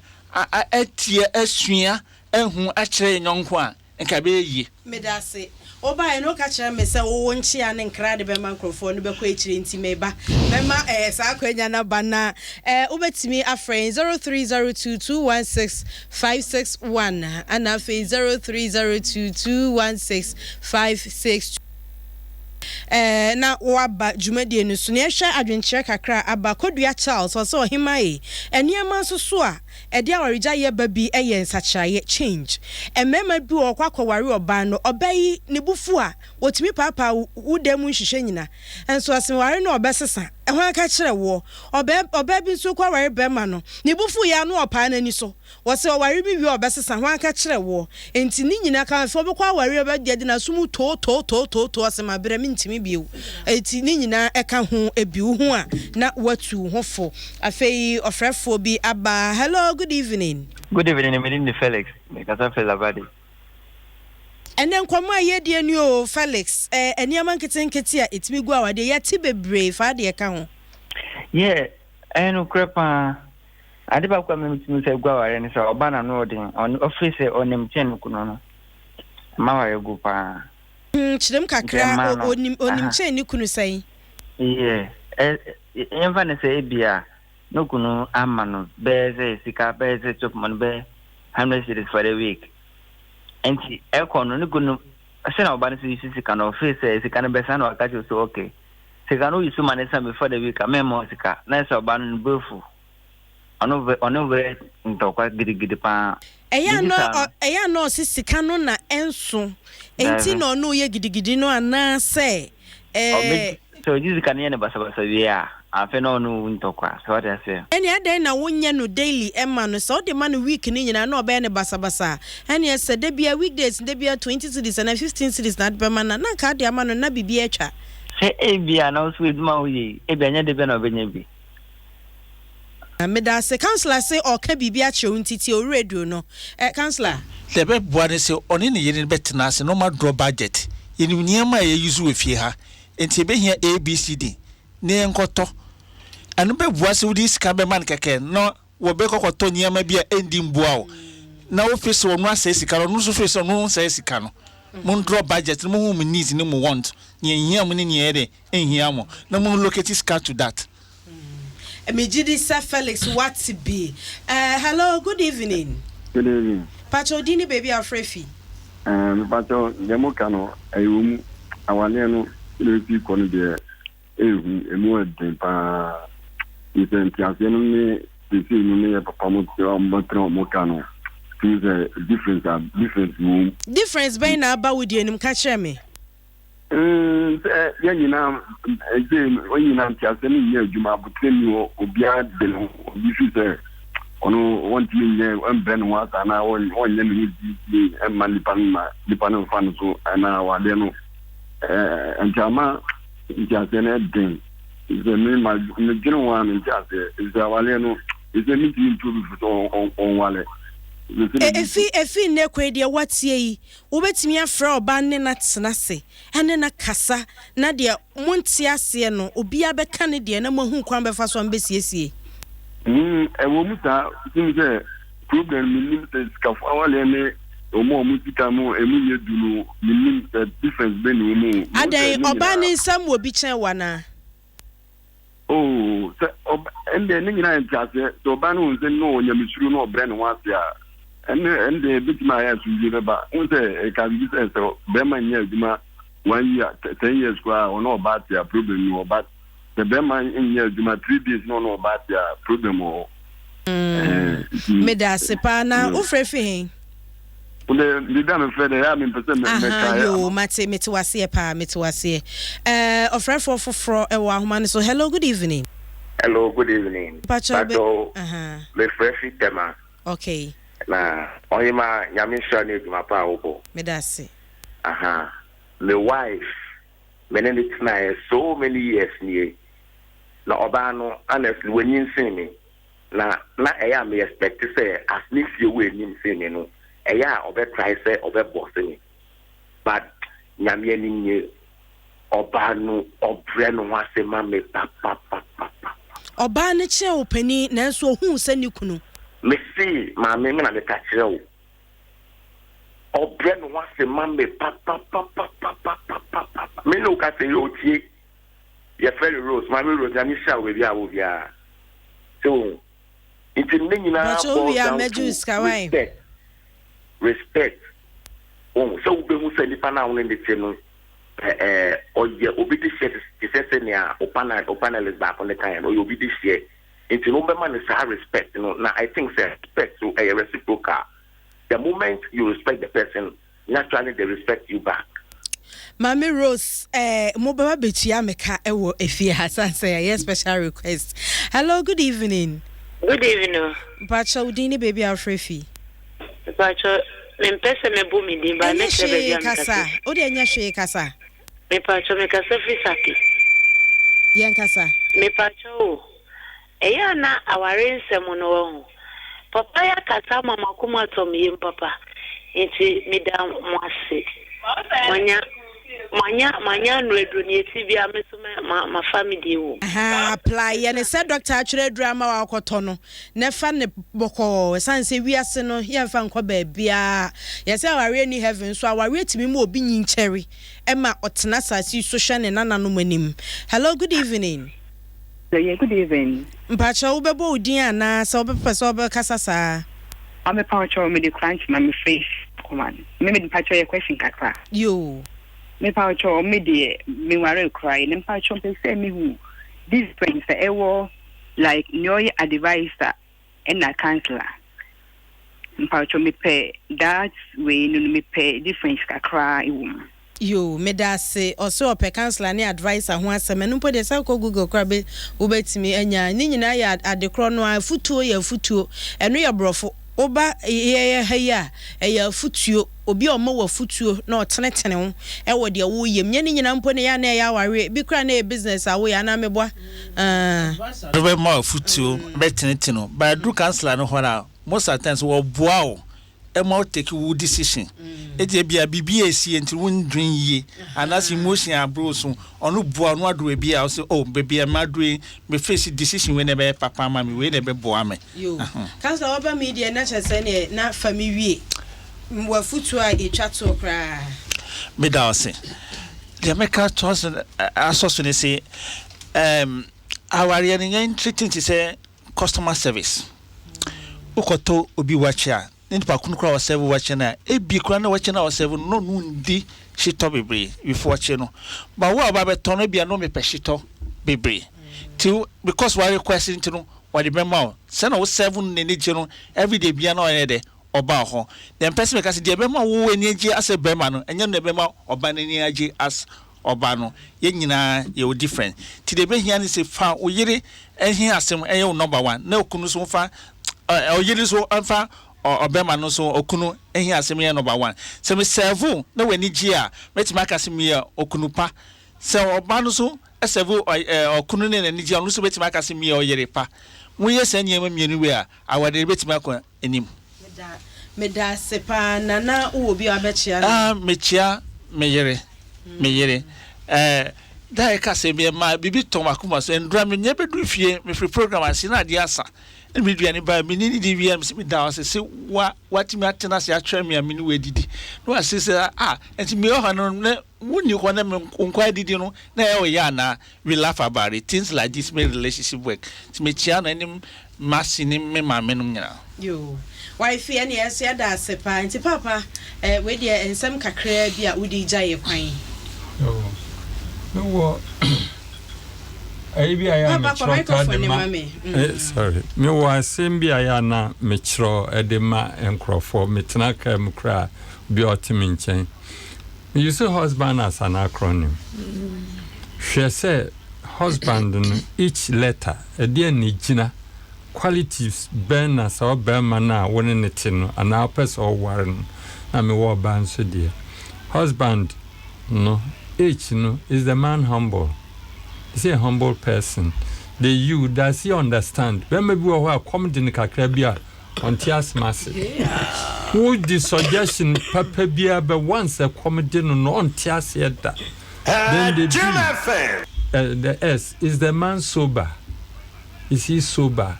atie, asua, ahu akyerɛ yɛn nyɔnko a, nka ɛbɛyɛ yie. Meda ase. Wobaeɛ no, woka kyerɛ me sɛ wowɔ nkyea ne nkra de bɛma nkurɔfoɔ no bɛkɔ akyire, nti meba mɛma saa akwanya no aba na wobɛtumi afrɛ yɛn 0302 216 561 ana afei 0302 216 562 na waba dwumadie no so. Na yɛhwɛ adwenkyerɛ kakra aba. Kodua Charles ɔsɛ, "Ɔhema yi, nneɛma nso so a ɛde awaregya yɛ ba bi yɛ nsakyeraeɛ, change. Mmarima bi wɔ ɔkɔ akɔware ɔbaa no, ɔbaa yi ne bufu a wɔtumi paapaa wo dan mu nhwehwɛ nyina, nso aseware no ɔbɛsesa ɛho aka kyerɛ woɔ. Ɔbaa bi nso kɔ aware bɛrima no, ne bufu yɛ ano ɔpaa n'ani so, wɔsɛ ɔware bi wie ɔbɛsesa ho aka kyerɛ woɔ. Nti ne nyinaa ka afei ɔbɛkɔ aware, ɔbɛdeɛ de n'asom tootootootoo, ɔsɛ ma berɛ mentumi bio. Eti ne nyinaa ɛka ho ebi wo ho a na watu wo ho fo." Afei ɔfrɛfoɔ bi aba. Hello, good evening. Good evening, my name is Felix. Mekasa firi Labadi. Ɛnɛ nkɔmɔ a yɛdie ni o, Felix, nneɛma nketenkete a ɛtumi gu awadeɛ, yɛte bebree fa adeɛ ka ho. Yeah, ɛyɛ nokorɛ paa. Ade baako a memetumi sɛ gu awareɛ no sɛ ɔba na no ɔden, ɔno ɔfiri sɛ ɔnim kyɛn no kunu no. Ma awareɛ gu paa. Kyerɛm kakra. Nti ɛma no, onim aha. Kyɛn ne kunu sɛn? Yeah, yɛmfa ne sɛ ebia no kunu ama no bɛyɛ sɛ sika bɛyɛ sɛ chop money bɛyɛ 100 cedis for the week. Nti ɛkɔ no, ne kunu sɛ na ɔba no so yi sika no, ɔfiri sɛ sika no bɛsa na waka kyerɛ sɛ okay, sika no woyi so ma ne sa before the week a, mɛmma wo sika. Na sɛ ɔba no ne bo afu, ɔno bɛ ntɔkwa gidigidi paa. Ɛyɛ Biribi ana saa no. Ɛyɛ ana ɔse sika no na ɛnso enti Dabi. na ɔno yɛ gidigidi no anaasɛ Ɔbɛ sɛ ɔgye sika no yɛ ne basabasa wie a, afei na ɔno wu ntɔkwa sɛ wate aseɛ. Ɛne adɛn na wonyɛ no daily ɛma no? Sɛ wode ma no week no nyinaa na ɔbɛyɛ no basabasa a, ɛneɛ sɛ da bia weekdays, da bia 20 cedis anaa 15 cedis na ade bɛma no a, na nka ade ama no na biribi atwa. Sɛ ebia na woso adwuma a woyɛ yi, ebia nyɛ da bia na ɔbɛnya bi. Meda ase. Councillor se ɔka biribi akyerɛ wo, nti tie wo radio no, councillor. Deɛ ɛbɛboa ne sɛ ɔne ne yere no bɛtena ase na ɔma draw budget. Yɛnim nneɛma a yɛyi so wɔ fie ha, nti yɛbɛhia ABCD na yɛnkɔtɔ. Ɛno bɛboa sɛ wode sika bɛma no kɛkɛ na wɔbɛkɔ kɔtɔ nneɛma bi a ɛndi mboa wo na wo feel sɛ ɔno asɛe sika no, ɔno nso feel sɛ ɔno nsɛe sika no. Mo draw budget no, mo hu mo needs ne mo want, nea ehia mo ne nea ɛyɛ dɛ enhia mo na mo allocate sika to that. Megye di sɛ Felix wate bi. Eh, hello, good evening. Good evening. Pakyɛ wo din ne baabi a wofrɛ fi? Eh, mepakyɛ deɛ moka no ɛyɛ wɔ mu. Awareɛ no sɛdeɛ ɛsi kɔ no deɛ ɛyɛ hu, ɛmu ɛden paa. Nti sɛ nteaseɛ no ne seesei no ne yɛ papa mo te a wɔbɛtena wɔn ka no, tumi sɛ difference a difference wɔ mu. Difference bɛn na aba wo deɛ no mu? Ka kyerɛ me. Mm, sɛ yɛn nyinaa ɛgye wɔn nyinaa nteaseɛ no nyɛ adwuma, abotire nni hɔ, obiara de ne ho, obi fi sɛ ɔno wɔntumi nyɛ mbrɛ ne ho asa anaa wɔnyɛ ne ho gyigye mma nipa no ma nipa no mfa no so anaa awadeɛ no ɛɛ nti ama nteaseɛ no ɛden sɛ me ma medwene ho a mente aseɛ sɛ awadeɛ no sɛ mentumi ntu obi fo sɛ ɔnwale. Efi efi nnɛ kɔ yi deɛ woatie yi, Wobɛtumi afrɛ ɔba ne no atena ase ne no akasa na deɛ monte aseɛ no, obiara bɛka ne deɛ na moahu kwan bɛfa so a mobɛsiesie. Hmm, ɛwɔ mu saa, wotim sɛ problem no mennim sɛ sikafo awareɛ ne wɔn a wɔn sika no ɛmu nyɛ du no mennim sɛ difference bɛn na ɛwɔ mu o. Mehu sɛ Adɛn, ne ɔbaa nyinaa. no nsam wɔ bi kyɛn wo anaa? Oh, sɛ ɔba, ɛnde ne nyinaa yɛ nteaseɛ. Sɛ ɔbaa no hu sɛ no onyamesuro na ɔbrɛ ne ho ase a, ɛnde ɛnde ebetumi ayɛ asomdwie bɛba. Wohu sɛ ɛka biribi sɛ sɛ bɛrima nyɛ adwuma one year, 10 years koraa a ɔne ɔbaa te a problem ni hɔ. But sɛ bɛrima nyɛ adwuma 3 days na ɔne ɔbaa te a problem wɔ hɔ. Ɛhɛn, nti Meda ase paa. Na wofrɛ fi he? Wode biribi a mefrɛ dɛ ɛyɛ a mempɛ sɛ Aha, mɛkae yoo, ama. mate, mete waseɛ paa, mete waseɛ. Ɛɛ, ɔfrɛfoɔ foforɔ ɛwɔ ahoma no so. Hello, good evening. Hello, good evening. Mpakyɛw bɛ, Pacho, aha, mefrɛ fi Tema. Okay. Na ɔhema Nyame nhyira ne adwuma pa a wobɔ. Meda ase. Aha. Me wife, me ne ne tenaeɛ so many years nie. Na ɔbaa no, honestly, wanyin me. Na na ɛyɛ a me expect sɛ as ne fie wɔ anim sen me no, ɛyɛ a ɔbɛ try sɛ ɔbɛ boss me. But Nyame anim nie, ɔbaa no ɔbrɛ ne ho ase ma me papapapapa. Ɔbaa no kyɛn wo panin nanso ohuu sɛ ne kunu. Me se maame me na meka kyerɛ wo. Ɔbrɛ ne ho ase ma me papapapapapapapa. Me ne wo kasa yi otie. Yɛfrɛ no Rose. Maame Rose, Nyame nhyira wo baabi a wɔ biara. Sɛ wohu. Nti ne nyinaa Mpakyɛ wo boils wie a down mɛgye wo to sika wai. respect. Respect. Wohu sɛ wobɛhu sɛ nipa no a wo ne ne te no ɛɛ ɔyɛ obi de hyɛ te sɛ sɛnea o panel o panelist baako ne kan no ɔyɛ obi de hyɛ nti no wobɛma no saa respect no. Na I think sɛ respect so ɛyɛ reciprocal. The moment you respect the person, naturally they respect you back. Maame Rose, eh, mo bɛba bɛtua me ka wɔ efie ha san sɛ yɛayɛ special request. Hello, good evening. Good evening. Mpakyɛ wo din ne baabi a wofrɛ fi? Mpakyɛ mempɛ sɛ mɛbɔ me din ba Ɛnyɛ mɛkyerɛ baabi hwee a kasa. mekasa. Wode ɛnyɛ hwee kasa. Mepakyɛ mekasa firi Sake. Yɛn kasa. Mepakyɛ o. Ɛyɛ a na aware nsɛm no wɔ ho. Papa yɛ akasa ama makoma atɔ me yam papa. Nti meda mo ase. Manya manya manya nnuro ne eti bia me so ma mafa me deɛ wɔ mu. Aha, apply yɛ ne sɛ doctor atwerɛ aduru ama wakɔtɔ no na ɛfa ne bɔkɔɔ ɛsiane sɛ wiase no yɛmfa nkɔ baabiaa. Yɛsɛ awareɛ ni heaven so awareɛ tumi ma obi nyinkyɛre ɛma ɔtena asase yi so hwɛ ne nananom anim. Hello, good evening. Yeah, good evening. Mpakyɛ wobɛbɔ wo din anaa sɛ wobɛpɛ sɛ wobɛkasa saa? Mepa wo me de crunch ma me face command. Me me pa kyɛw yɛ question kakra. Yo. Me pa kyɛw me de me ware kura ne mpa kyɛw pɛ sɛ me hu difference ɛwɔ like nea ɔyɛ advisor ɛna counselor. Mpa kyɛw me pɛ that way no me pɛ difference kakra ɛwɔ mu. Yo, meda ase. Ɔsɛ ɔpɛ counselor ne advisor ho asɛm. Ɛno mpo deɛ sɛ wokɔ Google koraa bɛ wobɛtumi anya. Ne nyinaa yɛ ade korɔ no a afutuo yɛ afutuo. Ɛno yɛ borɔfo. Woba yɛyɛ ha yi a ɛyɛ afutuo. Obi a ɔma wɔ afutuo na ɔtenetene wo ɛwɔ deɛ woyɛ mu. Nyɛ ne nyinaa mpo ne yɛ a na ɛyɛ awareɛ. Bi koraa na ɛyɛ business a woyɛ anaa meboa. Ah. No bɛma afutuo bɛtenetene wo, but aduru counselor no hɔ no a, most of the times wɔboa wo. ɛma wo take wo decision. Eti ebia biribi a esi nti wondwen yie anaasɛ emotion aboro so, ɔno boa ɔno aduru ebi a ɔsɛ, oh, baabi a maduru yi, me face decision wei na ɛbɛyɛ papa ama me, wei na ɛbɛboa me. Yo, Councillor, waba mi deɛ na kyerɛ sɛ neɛ na fa mi wie wafutuo a ɛtwa toɔ koraa. Meda ase. Deɛ mɛka toa so asɔ so ne se awareɛ no yɛn treating te sɛ customer service. Wokɔtɔ obi wakye a, ne nipa ko no koraa a ɔsɛve wakye no a, ebi koraa na wakye no a ɔsɛve no na ɔno ndi hyetɔ bebree before wakye no. But wo a woba bɛtɔ no ebia na ɔmepɛ hyetɔ bebree. Nti because wa request nti no wɔde bɛma wo. Sɛnea wo serve no n'ani gye no, everyday biara na ɔyɛ dɛ ɔba wo hɔ. Deɛ mepɛ sɛ meka sɛ deɛ ɛbɛma wo ani agye asɛ barima no, ɛnyɛ no na ɛbɛma ɔbaa no ani agye as ɔbaa no. Yɛn nyinaa yɛwɔ different. Nti deɛ ɛbɛhia ne sɛ fa wo yere he asɛm ɛyɛ wo number one, na okunu nso mfa ɔyere nso mfa ɔbɛrima no nso okunu he asɛm yɛ number one. Sɛ me serve wo na w'ani gye a, mɛtumi aka sɛ meyɛ okunu pa. Sɛ ɔbaa no nso serve ɔkunu ne n'ani gye a, ɔno nso bɛtumi aka sɛ meyɛ ɔyere pa. Moyɛ saa nneɛma mmienu wei a, awareɛ bɛtumi akɔ anim. Meda ase paa Nana, wowɔ bi a wabɛkyea no? Ah, mekyea me yere, me yere. Eh, da a ɛka sɛ me ma biribi tɔ m'akoma so, ndura me nyɛ bɛduru fie, mefiri program ase na adeɛ asa. Ɛna me duane baa, me ne ne di wie a, mese meda wo ase sɛ wa watumi atena ase akyerɛ me a me ne wo adidi. Na wase sɛ, ah, nti mewɔ hɔ no, na wonni hɔ na me nko adidi no, na ɛyɛ wo ya anaa? We laugh about it. Things like this make relationship work. Nti mekyia no ɛne m'ase ne me maame nom nyinaa. Yoo. Wifey ɛne yɛn nso yɛda ase paa. Nti paapa eh, wei deɛ nsɛm kakraa bi a wode gya yɛ kwan. Oh, mewɔ ɛyi bi a yɛ a Paapa fa mekyerɛw taa microphone de ne ma ma me. Sorry, mewɔ asɛm bi a yɛ a na mekyerɛw de ma nkurɔfoɔ. Metena kaa mu koraa, obi a ɔte me nkyɛn. Me use husband as an acronym. Hwɛ sɛ husband no each letter ɛdeɛn na ɛgyina, qualities bɛn na saa ɔbarima no a wo ne no te no anaa wopɛ sɛ ɔware no, na mewɔ ɔbaa nso deɛ. Husband no H no, is the man humble? Is he a humble person? The U, does he understand? Bɛrima bi wɔ hɔ a kɔm de no kakra bi a ɔnte asɛm ase. Wodi suggestion papa biara bɛ once ɛkɔm de no no ɔnte aseɛ da. Then the B, the S, is the man sober? Is he sober?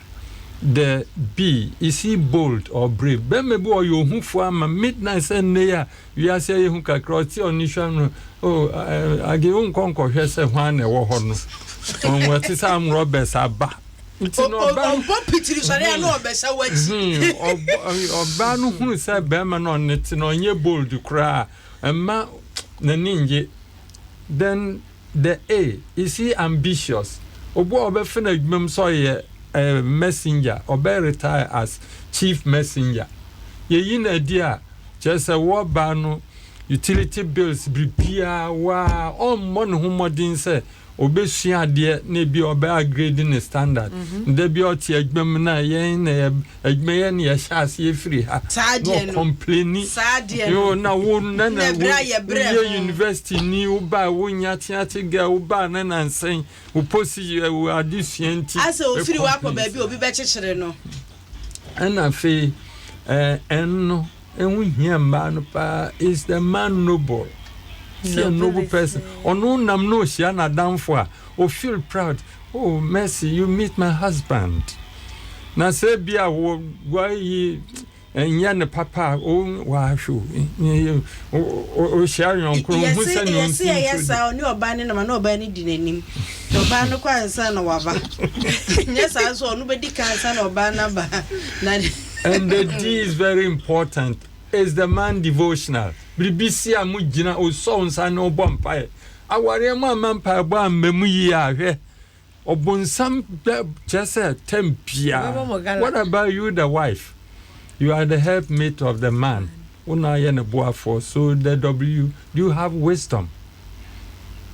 The B, is he bold or brave? Bɛrima bi wɔ ɔyɛ ohufoɔ ama midnight sɛ nnɛ yi a wiase ayɛ hu kakra, ɔte ɔne hwa no, oh, age wonkɔ nkɔhwɛ sɛ hwan na ɛwɔ hɔ no. Ɔn ɔte sɛ armed robbers aba. Nti no ɔbaa no Ɔbɔ pitiri sɔre a na ɔbɛhyɛ w'akyi. Ɔbaa no hunu sɛ bɛrima no ɔne te no ɔnyɛ bold koraa, ɛmma n'ani ngye. Then the A, is he ambitious? Obi a ɔbɛfa no adwuma mu sɛ ɔyɛ messenger, ɔbɛ retire as chief messenger. Yɛyi no adi a, kyerɛ sɛ wɔbaa no utility bills biribiara waa ɔmmɔ ne ho mmɔden sɛ ɔbɛsua adeɛ na ebi ɔbɛ upgrade ne standard. Da bi ɔte adwuma mu na yɛn na yɛ adwuma yɛn na yɛhyɛ aseɛ firi ha Saa na adeɛ no. ɔcomplaini. Saa adeɛ Yo, no. na wo na na Na wo ɛbrɛ a yɛbrɛ woyɛ ho. university ni, wo ba wo nya teate girl, wo ba ne nansɛn wo posi wo adesua nti Asɛ ofiri hɔ akɔ complain. baabi a obi bɛkyekyere no. Ɛna afei ɛno ɛho hia mmaa no paa, is the man noble? Is he a noble person? Ɔno nam na ɔhyia n'adamfo a, o feel proud, oh Mercy, you meet my husband. Na sɛ bi a wɔ wayi ɛnyɛ ne papa a, o wahwɛ o, ɔhyia yɔnko no, hu Yɛse sɛ ne yɛse ɔnsi ɛyɛ nso saa, ɔne ɔbaa ne nam a na ɔbaa no di n'anim. Na ɔbaa no kɔ ansa na waba. Nyɛ saa nso ɔno bɛdi kan ansa na ɔbaa no aba. Na And the D is very important. Is the man devotional? Biribi si a mo gyina osɔ nsa ne ɔbɔ mpaeɛ. Awareɛ mu ama mpaebɔ amma mu yie a, hwɛ ɔbonsam bɛ kyerɛ sɛ tɛm biara. Ɔbɛbɔ mo gala. What about you the wife? You are the helpmate of the man. Wo na ayɛ ne boafoɔ. So the W, do you have wisdom?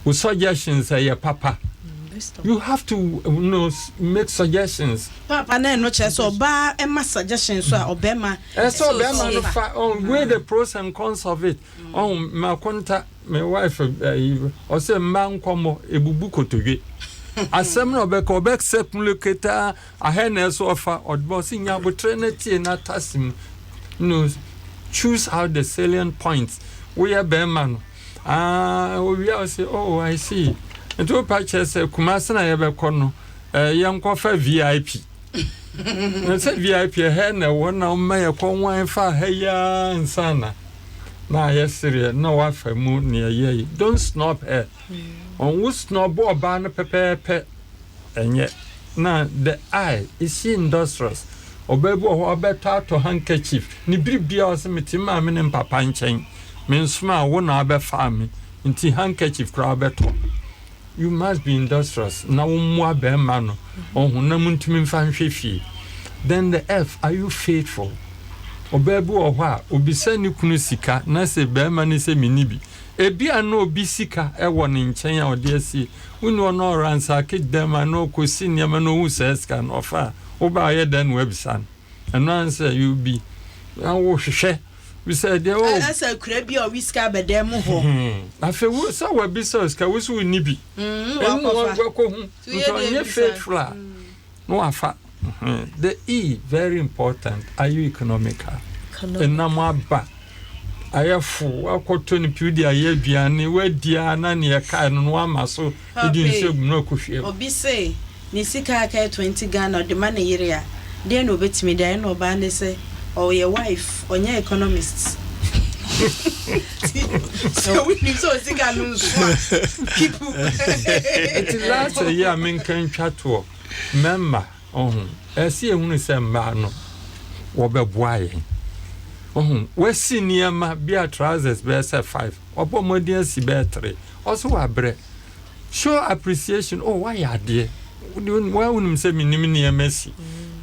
Wo suggestions ɛyɛ papa. You have to make suggestions. Papa, na ɛno kyerɛ sɛ ɔbaa ɛma suggestion so a ɔbɛrima Ɛsɛ ɔbɛrima no fa ɔn weigh the pros and cons of it. Ɔn makonta my wife ɛyi ɔsɛ mma nkɔmɔ ebubu kotodwe. Asɛm na ɔbɛka ɔbɛsɛ kumuloketa ahɛ na ɛsɛ ɔfa ɔdebɔ ɔsɛ nya abotrɛ na tie na tasi mu. No. Choose out the salient points. Woyɛ bɛrima no, ah, owia wo sɛ, oh, I see. Nti wopa kyerɛ sɛ Kumasi na yɛbɛkɔ no, eh, yɛnkɔfa VIP. Na sɛ VIP ɛhɛ na ɛwɔ na ɔma yɛkɔ wan fa ha yi ara nsa na na ayɛ sereɛ na wafa mu nea ɛyɛ yi. Don't snob her. Ɔnwo snob ɔbaa no pɛpɛɛpɛ. Ɛnyɛ. Na the eye, is she industrious? Ɔbaa bi wɔ hɔ a ɔbɛtɔ atɔ handkerchief, ne biribiara ɔse mete me maame ne me papa nkyɛn, mensomaa wo na wabɛfaa me, nti handkerchief koraa wobɛtɔ. You must be industrious na wo mmoa bɛrima no ɔhonam ntumi mfa nhwɛ fie. Then the F, are you faithful? Ɔbaa bi wɔ hɔ a obisa ne kunu sika na sɛ bɛrima no sɛ menni bi. Ebia na obi sika wɔ ne nkyɛn a ɔde asie. Wonni hɔ na ɔransake dɛm a na ɔkɔsi nneɛma na ɔhu saa sika no ɔfa a, wo ba a ɔyɛ dɛn na wabisa no? Ɛno ara ne sɛ you be na wohwehwɛ bisa deɛ o. Ɛsɛ akura bi a ɔwe sika abɛdan mu hɔ. Afei wo sɛ wabisa wo sika wo sɛ wonni bi. Ɛno na wakɔhu nti ɔnyɛ faithful a. Na wafa the E very important are you economical ɛnam aba ayɛ fo wakɔtɔ no piw de ayɛ aduane wadi a na neɛ ɛkae no no wama so de nsuo agu mu na wakɔhwie agu. Obi se ne sika a ɛkae 20 Ghana ɔde ma ne yere a deɛn na ɔbɛtumi de ayɛ na ɔbaa ne sɛ ɔyɛ wife ɔnyɛ economist nti sɛ wonim sɛ ɔsika no nso a keep. Nti last yi a menka ntwa toɔ. Mmarima, ɔho, ɛsɛ yɛhunu sɛ mmaa no, wɔbɛboa yɛn. Ɔho, wasi nneɛma bi a trousers bɛyɛ sɛ five, wabɔ mmɔden asi bɛyɛ three, ɔso wabrɛ. Show appreciation, oh, wayɛ adeɛ. Wonim sɛ menim nneɛma si,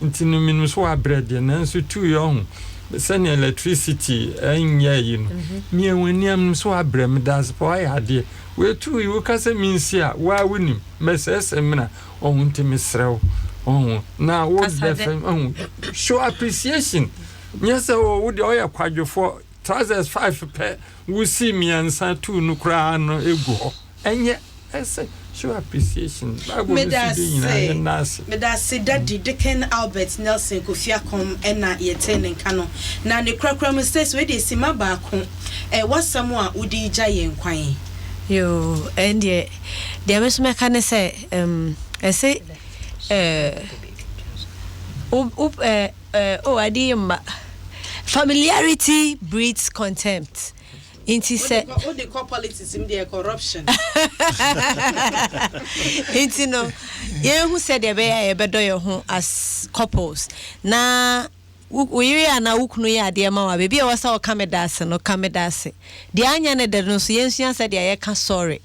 nti no menim so wabrɛ deɛ, nanso tu yɛ ɔho, sɛnea electricity ɛnyɛ yi no, mmiɛ wɔn ani am so wabrɛ, meda ase pa wayɛ adeɛ. Wetu yi, woka sɛ mensi a, waa wonim, mɛsɛesɛ mena. Ɔho nti mesrɛ wo ɔho na wo Kasa dɛ. dɛ ɔho show appreciation nyɛ sɛ o wo deɛ ɔyɛ kwadwofoɔ trousers five pɛ wosi mmiɛnsa two no koraa no egu hɔ ɛnyɛ ɛsɛ show appreciation bible no Meda si de nyinaa ase. yɛ nna ase. Meda ase Daddy Deacon Albert Nelson Kofi Akɔm ɛna yɛtee ne nka no. Na ne korakora mu Stacy wei deɛ simma baako ɛ w'asɛm a wode regya yɛn kwan. Yoo, ɛndeɛ deɛ me nso mɛka ne sɛ, um, ɛse eh, wo, wo, eh, eh, oh, ade yi mma. Familiarity breeds contempt. Nti sɛ. Wode kɔ politics mu deɛ corruption. Nti no, yɛnhu sɛdeɛ ɛbɛyɛ a yɛbɛdɔ yɛn ho as couples na Wo wo yere anaa wo kunu yɛ adeɛ ma wo a, baabi a ɛwɔ sɛ ɔka medaase no, ka medaase. Deɛ anyɛ no dɛ no nso, yɛnsua sɛdeɛ yɛka sorry.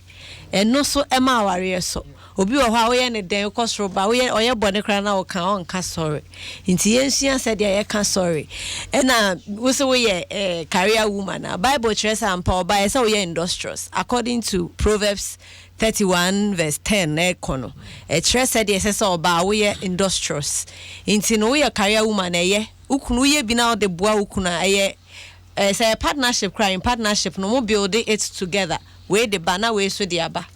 Ɛno nso ɛma awareɛ sɔ. Obi wɔ hɔ a, woyɛ no dɛn, wokɔ soro ba, woyɛ ɔyɛ bɔne koraa na woka a, ɔnka sorry. Nti yɛnsua sɛdeɛ yɛka sorry. Ɛna wo se woyɛ eh, career woman a, Bible kyerɛ sɛ ampa ɔbaa ɛsɛ sɛ woyɛ industrious. According to Proverbs 31 vs 10 rekɔ no, ɛkyerɛ sɛdeɛ ɛsɛ sɛ ɔbaa woyɛ industrious. Nti no woyɛ career woman a ɛyɛ, wo kunu woyɛ bi na wode boa wo kunu a ɛyɛ eh, sɛ ɛyɛ partnership koraa in partnership no mo build it together, wei de ba na wei nso de aba.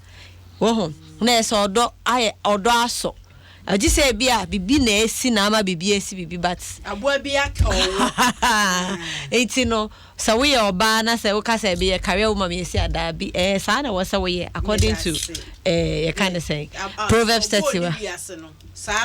Wohu? Na ɛyɛ sɛ ɔdɔ ayɛ ɔdɔ asɔ. Agye sɛ ebi a biribi na asi na ama biribi asi biribi but. Aboa bi aka ɔwɔ. Nti no Sɛ woyɛ ɔbaa na sɛ woka sɛ meyɛ career woman meyɛ sei a daabi ɛɛ saa na ɛwɔ sɛ woyɛ according to ɛɛ yɛka ne sɛn Proverbs 31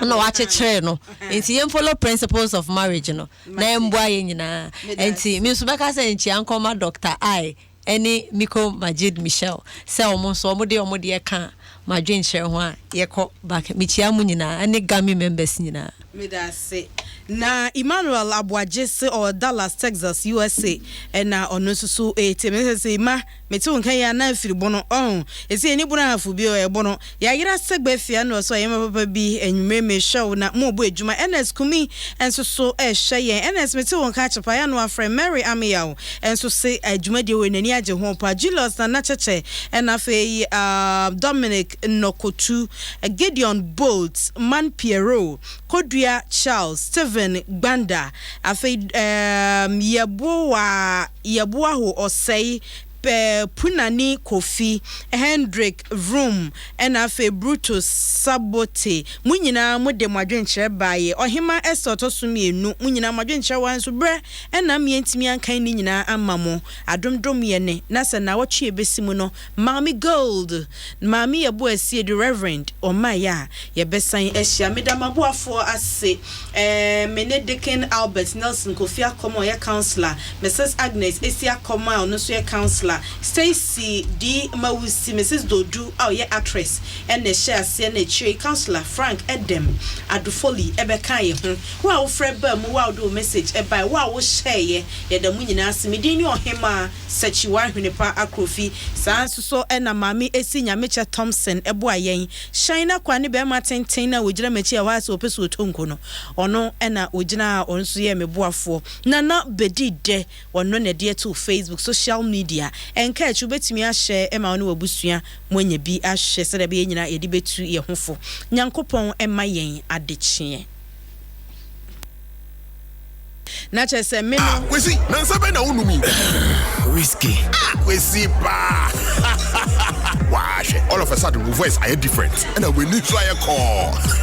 na wakyekyere no nti yɛn follow principles of marriage no na ɛmboa yɛn nyinaa nti me nso bɛka sɛ nkyia nkɔma Doctor I ɛne Miko Majid Michelle sɛ wɔn nso wɔn de wɔn deɛ ka madwenkyerɛ ho a yɛkɔ back mekyia mo nyinaa ɛne GAMI members nyinaa. Meda ase. Na Emmanuel Aboagye se ɔwɔ Dallas, Texas, USA ɛna ɔno nso so retie me. Sɛ sɛ Emma, mete wo nka yi a na afiri bono, ɔho. Ɛsɛ yɛnni bono ahafo bio, ɛyɛ bono. Yɛayera Segba afie ano ɔsɛ ɔyɛ ma papa bi, anwummere mehwɛ wo na morebɔ adwuma. Ernest Kumi nso so rehwɛ yɛn. Ernest mete wo nka akye paa, yɛ ano afrɛ. Mary Ameyaw nso se dwumadie wei n'ani agye ho paa. Julius Nana Kyɛkyɛ ɛna afei Dominic Nnɔkotu, Gideon Bolt, Man Pierrot, Kodua Charles, Stephen Gbanda, afei um, Yeboah, Yeboaho Osei, Punani Kofi, Hendrick Vroom, ɛna afei Brutus Sabote. Mo nyinaa mode mo adwenkyerɛ baeɛ. Ɔhema Esther ɔtɔ so mmienu, mo nyinaa mo adwenkyerɛ wɔ ha nso berɛ ɛna me yɛntumi ankan ne nyinaa amma mo. Adom dom yɛne na sɛ naawɔtwe a ɛbɛsi mu no Maame Gold, Maame Yeboah Asiedu, Reverend, ɔmmaeɛ a, yɛbɛsan ahyia. Meda m'aboafoɔ ase, eh, me ne Deacon Albert Nelson Kofi Akɔm a ɔyɛ Councillor, Misus Agnes Esi Akɔm a ɔno nso yɛ Councillor, Stacy D. Mawusi, Misus Dodu a ɔyɛ Actress na ɛhyɛɛ aseɛ na akyire yi Councillor Frank Edem Adofoli bɛkaa yɛn ho. Wo a wofrɛ baa mu, wo a wode wo message baeɛ, wo a wohyɛeɛ, yɛda mo nyinaa ase. Me din ne Ɔhemaa Sakyiwaa Hwenepa Akrofi. Saa ara nso so na Maame Esi Nyamekyɛ Thompson boa yɛn. Hyɛn no akoa ne barima tenten no a ɔgyina m'akyi a ɛhɔ ara sɛ ɔpɛ sɛ ɔtɔ nko no, ɔno na ɔgyina a ɔno nso yɛɛ me boafoɔ. Nana Bedi Dɛ, ɔno na ɛde too Facebook, social media. Ɛnka akyi, wobɛtumi ahyɛ ma wo ne w'abusua moanya bi ahwɛ sɛdeɛ ɛbɛyɛ nyinaa yɛde bɛtu yɛn ho fo. Nyankopɔn mma yɛn adekyeɛ. Na kyerɛ sɛ me no. Ah Kwesi, na nsa bɛn na wo nom yi? Whiskey. Ah Kwesi paa. Waa hwɛ, all of a sudden wo voice ayɛ different, ɛna w'ani nso ayɛ kɔɔ.